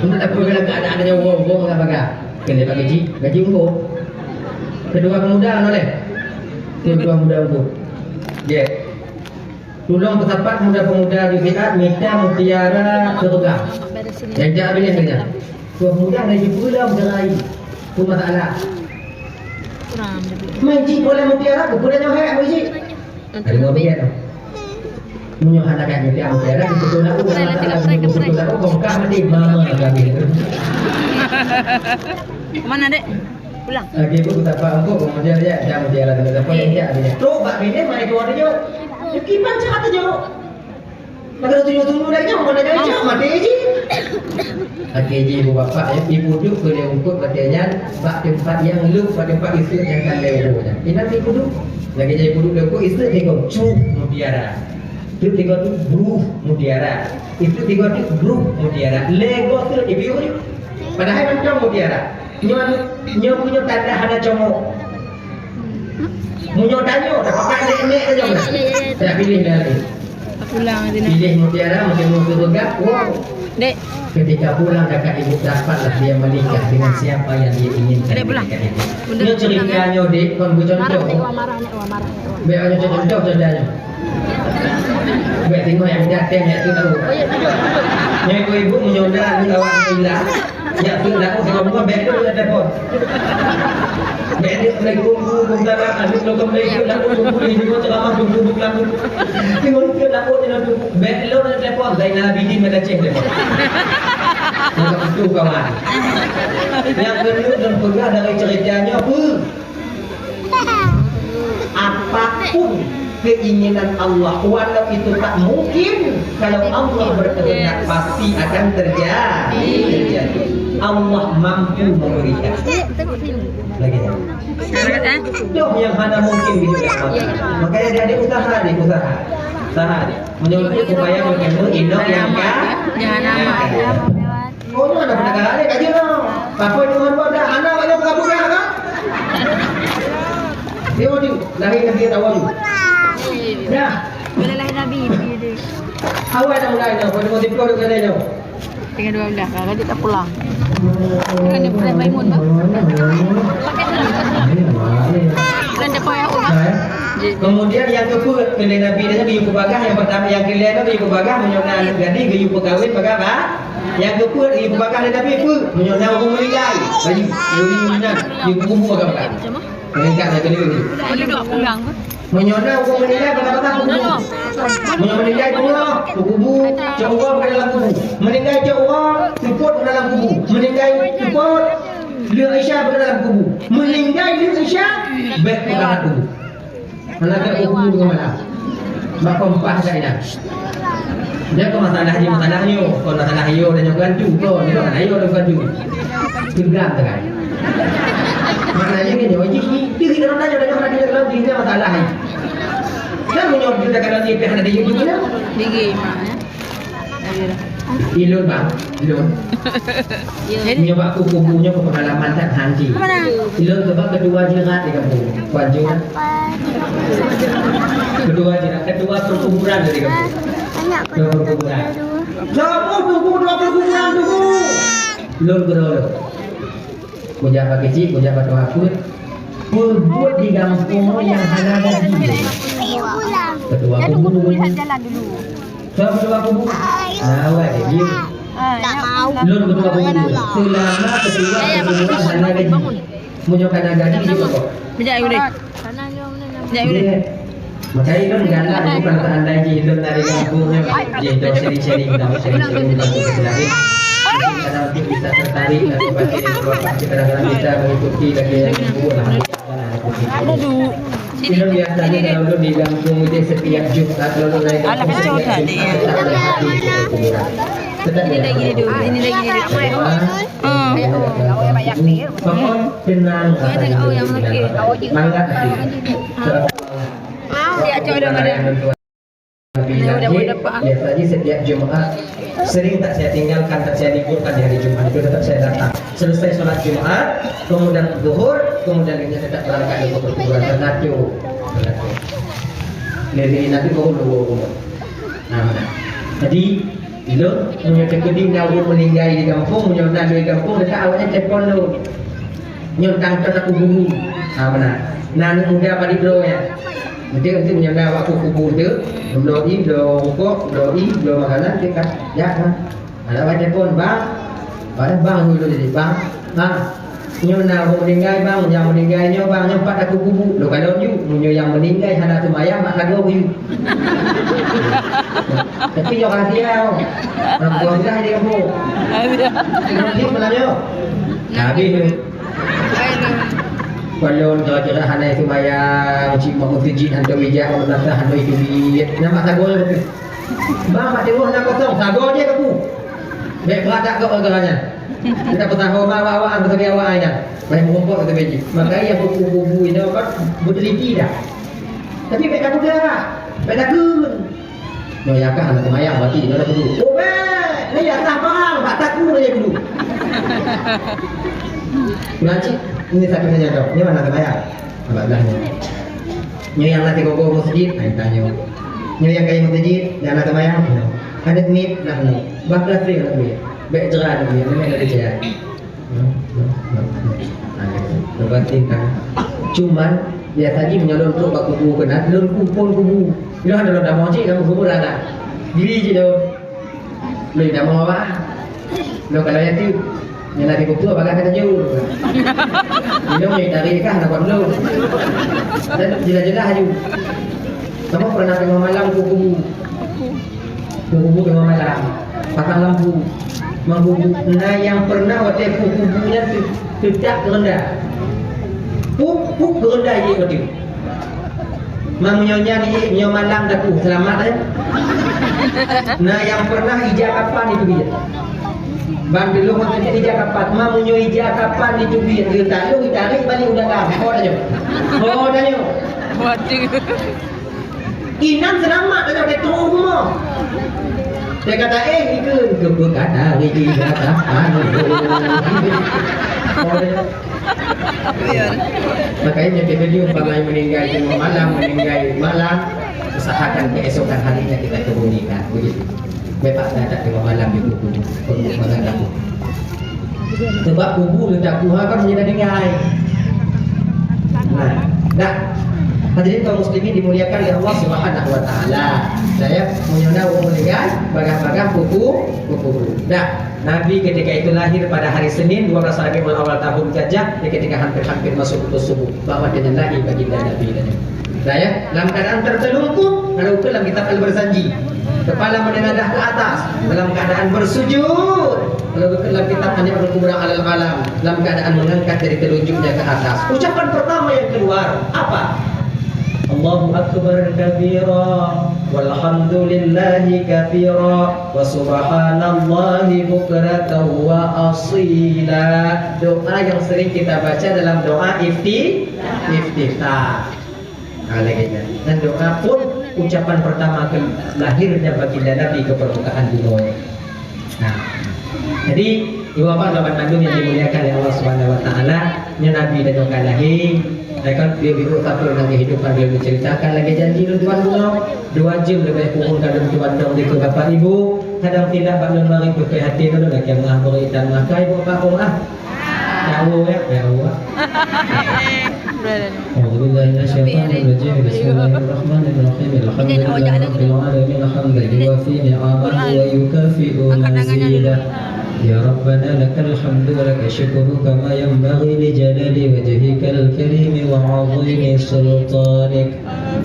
Untuk tak perlu ada, ada, ada nyawa, rumput, bagah, bagah. Kena bagi gaji, gaji rumput. Ketua pemuda, noleh. Ketua pemuda rumput. Ya. Tulông peusapat muda-pemuda di siat mita mutiara keu peugah. Nyang jak binéh saja. Tuah muda dari jipula mutiara. Tu masalah. Mai jipula mutiara, keu peugah nyoe hai, mai jih. Ada nyoe biar. Meunyoe hana kan mutiara, mutiara, keu peugah nyoe masalah, keu peugah nyoe bongkah mati mama kami. Mana, Dek? Pulang. Lagi bu, betapa engkau kemudian ya, jangan dia lagi betapa yang dia ada. Trok bak binéh mai tuan dia. Kiban cakap tu jauh. Maka tujuh-tujuh lagi jauh, mana dia jauh, mati je. Lagi je bu bapak ya, ibu duduk ke dia ungkut bagian bak tempat yang lu, bak tempat istri yang kan dia ibu ya. Ingat ibu duduk. Lagi je ibu duduk, ibu istri dia kau cuh mutiara. Tu tiga tu bruh mutiara. Itu tiga tu bruh mutiara. Lego tu ibu. Padahal macam mutiara. Nyoe, nyoe punya tanda hana comok. Meunyoe tanyoe, dah pakai nek-nek saja. Dah pilih dah lagi. Pulang aja nak. Pilih mutiara, macam mana tu pegang. Wow. Dek. Ketika pulang kakak ibu, dapatlah dia menikah dengan siapa yang dia inginkan. Dek, pulang. Menikah itu. Bunda, pulang, ya. Ini ceritanya, Dek, kon bercontoh. Marah, Dek, wah, marah, Dek, wah, marah, Dek, wah. Biar macam contoh saja. Bèk tengok nyang dateng, nyang tu tahu. Oh, ya, betul, betul. Nyang ibu-ibu meunyoe na aneuk awak hilang, nyang tu tahu sama bukan bèk tu dah telepon. Bèk dia mulai guru, guru, guru, guru, aneuk lo kembali ke laut, guru, guru, guru, ceramah, guru, guru, guru, guru. Tengok ke laut, dia nak guru. Bèk lo dah telepon, Zainal Abidin, Mata Cih telepon. Maka itu kawan. Nyang keuneuk dan peugah dari ceritanya apa? Apapun keinginan Allah, walau itu tak mungkin, kalau Allah berkehendak, pasti akan terjadi. Terjadi. Allah mampu memberikan. Lagi ya. Doh yang hana mungkin gitu ya. Makanya dia ada usaha nih, usaha. Usaha nih. Menyebut supaya bertemu indok yang ka-, yang kaya. Oh, nyoe aneuk peugah lé ka jeuet nyoe. Apa itu hamba dah? Aneuk awak nyoe peugah-peugah ka? Dia wajib lahir Nabi awak nyoe. Dah. Bila lahir Nabi, dia, dia. Awak dah mulai nyoe, pada masa sepuluh dah kena nyoe. Tengah dua belas, kalau dia tak pulang. Kan dia boleh Maimun tu. Kan dia payah ulah. Kemudian yang keempat, kena Nabi dah geuyue peugah, yang pertama, yang kelima geuyue peugah, meunyoe na aneuk gadih geuyue peukawin, peugah bah. Nyang keupeuet ipeugah lé Nabi peue? Meunyoe na ureueng meuninggai, baju ureueng nyan, ipeukubur ka peugah. Meuninggai lagèe nyoe. Meunyoe na ureueng meuninggai, peugah-peugah peukubur. Meunyoe meuninggai tuwoe, peukubur, cok uroe peugah dalam kubur. Meuninggai cok uroe, seupôt peugah dalam kubur. Meuninggai seupôt, lheueh Isya peugah dalam kubur. Meuninggai lheueh Isya, bèk peugah dalam kubur. Hana ka kubu ngon malam. Bak kompah kat inan. Nyan kon masalah jih, masalah nyoe. Kon masalah yo dan nyoe gantung kon. Nyoe hana yo dan gantung. Tegang tegai. Maknanya nyoe jih, jih, jih, kalau tanya, tanya, hana dia kalau jih, dia masalah ni. Kan meunyoe dia kata dia hana dia juga. Digi, mak, ya. Ilôn bang, ilôn. Nyoe bak kubu nyoe pengalaman that hanji. Ilôn keubah keudua jirat di kampung. Kuanjur. Keudua jirat, keudua perkuburan di kampung. Keudua perkuburan. Siapa tu keudua perkuburan tu? Ilôn keudua. Kujak bak keuchik, kujak bak tuha peuet. Peubuet di gampông nyang hana gaji. Keudua kubu. Siapa keudua kubu? Nah, awak dia. Lôn keudua kubu. Selama keudua kubu hana gaji. Meunyoe hana gaji, dia pokok. Bijak, Yuri. Bijak, Yuri. Makanya kan galak bukan seandai jih lôn dari kampung nyoe. Jih dong sering-sering, dong sering-sering, dong sering-sering. Kadang-kadang kita bisa tertarik atau baca di kelompok, kita kadang-kadang bisa mengikuti lagi yang buruk lah. Ada dulu. Itu biasanya kalau lôn di kampung itu setiap Jumat kalau lôn dari kampung setiap Jumat kita ada hati di kuburan. Ini lagi dia dulu. Ini lagi dia dulu. Hmm. Pokok tenang. Kau tengok, oh, yang mana? Mangga hati. Dia cakap dia mana? Tapi Nah, udah, lagi, udah, Pak. Biasa aja setiap Jumat sering tak saya tinggalkan, tak saya libur di hari Jumat itu tetap saya datang. Selesai sholat Jumat, kemudian zuhur, kemudian kita tetap berangkat ke kuburan. Satu. Jadi nanti kumpul dua kumpul. Nah, jadi lôn meunyoe teukeudi na ureueng meuninggai di gampông, meunyoe na di gampông dekat awaknyan telepon lôn. Nyoe tang keuneuk kubu. Ha, meunan. Na aneuk muda padit droe nyan. Enteuk, enteuk nyoe na waktu kubu enteuk, bloe ie, bloe rukok, bloe ie, bloe makanan, enteuk ka jak, ha. Adak bak telepon, "Bang." Padahai bang dulu jadi, "Bang." Ha. Nyoe na ureueng meuninggai, Bang. Nyang meuninggai nyoe, Bang, nyoe pat aku kubu. Lôn kalon ju, meunyoe nyang meuninggai hana seumayang, mak sagoe ju. Tapi nyoe rahasia, oh. Orang tua sudah di kampung. Rahasia. Nanti malam nyoe. Habis tu. Kalau jera-jera hana seumayang, cik mak meuseujid hantom ijak, mak madrasah hantom itubiet. Nama sagoe tu? Bang, mak tengok na kosong, sagoe je kaku. Bèk beradak keu orang nyan. Kita peutaho bang awak-awak, peutabi awak nyan. Bèk meurumpok kata beji. Maka nyang kubu-kubu inoe kan beuteliti dah. Tapi bèk tapeugah, bèk takheun. Nyoe ya kah aneuk seumayang, berarti inoe dah kubu. Oh, bèk. Ni ya sah barang, bak taku dia dulu. Nah, cik, ini satu saja dok. Ni mana seumayang? Nampak belah ni. Nyoe nyang na sigoe-goe meuseujid, ai tanyoe. Nyoe nyang kayém meuseujid, nyang na seumayang, nyoe. Aneuk miet, nah, nyoe. Bah plastik aneuk miet. Bèk jra aneuk miet, aneuk miet ada jra. Hmm, hmm, hmm, hmm. Nah, nyoe. Lepas tingkah. Cuman, biasa jih meunyoe lôn trok bak kubu keunan, lôn kumpon kubu. Lôn hana lôn tamong cit, lam kubu lah nak. Giri cit lôn. Lôn dah mau apa? Lôn kalau yatim, nyan lagi bukti apa kata jauh. Minum ni dari kah nak buat dulu. Dan jelas-jelas aju. Kamu pernah tengah malam kuku kuku tengah malam pasang lampu. Mangkubu. Nah, yang pernah watèe kuku nyan tu tetap rendah. Puk, puk rendah je betul. Meunyoe nyan, nyoe malam dah ku selamat, eh. Nah, nyang pernah ija kapan itu dia? Ban dulu masa ija kapan, meunyoe ija kapan itu dia? Dia talu tarik balik udah dah. Ho dah nyoe. Ho dah nyoe. Waduh. Inan selamat dah nyoe, dia turun rumah. Dia kata, eh, ikut ke kata ija kapan. Ho dah nyoe. Makanya kita jumpa main meninggal tengah malam, meninggal malam, usahakan keesokan harinya kita kebumikan. Begitu. Memang dah tak tengah malam di kubu, kubu malam dah. Sebab kubu letak kuha kan menjadi tinggai. Nah, dah. Hadirin kaum muslimin dimuliakan oleh Allah Subhanahu wa taala. Saya menyona umur meninggal, bagah-bagah kubu, kubu. Dah. Nabi ketika itu lahir pada hari Senin, dua belas Rabiul Awal tahun Gajah, ya, ketika hampir-hampir masuk waktu subuh, bahwa dengan lahir baginda Nabi tadi. Nah, ya, dalam keadaan tertelungkup, kalau bukan dalam kitab Al-Barzanji. Kepala menengadah ke atas, dalam keadaan bersujud. Kalau bukan dalam kitab An-Ni'matul Kubra Alal Alam, dalam keadaan mengangkat dari telunjuknya ke atas. Ucapan pertama yang keluar, apa? Allahu Akbar kabira, walhamdulillahi katsira, wa subhanallahi bukratan wa asila. Doa yang sering kita baca dalam doa ifti-, iftitah. Nah, lagi kan. Dan doa pun ucapan pertama ke lahirnya baginda Nabi ke permukaan dunia. Nah, jadi, ibu bapak, sobat bandum yang dimuliakan oleh Allah Subhanahu wa taala, nyoe Nabi dan nyoe ka lahé, ya kan, beliau hidup sampai dalam kehidupan beliau menceritakan lagi janji lôn tuan bunoe, dua jam lebih kurang ka lôn tuan dong di bapak ibu, kadang tidak bak lôn mari peuhati lôn lagi mah beri dan makai ibu bapak rumah. Ya Allah, ya, ya Allah. أعوذ بالله من الشيطان الرجيم. بسم الله الرحمن الرحيم. الحمد لله رب العالمين، حمدا يوافي نعمه ويكافئ مزيده. يا ربنا لك الحمد ولك الشكر كما ينبغي لجلال وجهك الكريم وعظيم سلطانك.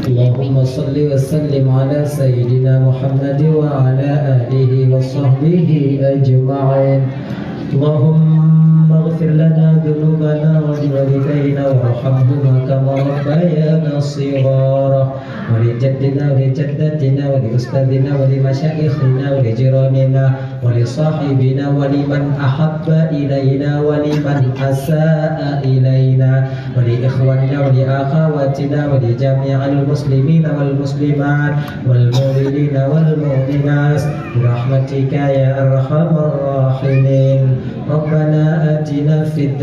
اللهم صل وسلم على سيدنا محمد وعلى آله وصحبه أجمعين. اللهم اغفر لنا ذنوبنا ولوالدينا وارحمهما كما ربيانا صغارا، ولجدنا ولجدتنا ولأستاذنا ولمشايخنا ولجيراننا ولصاحبنا ولمن أحب إلينا ولمن أساء إلينا ولإخواننا ولأخواتنا ولجميع المسلمين والمسلمات والمؤمنين والمؤمنات برحمتك يا أرحم الراحمين. ربنا آتنا في الدنيا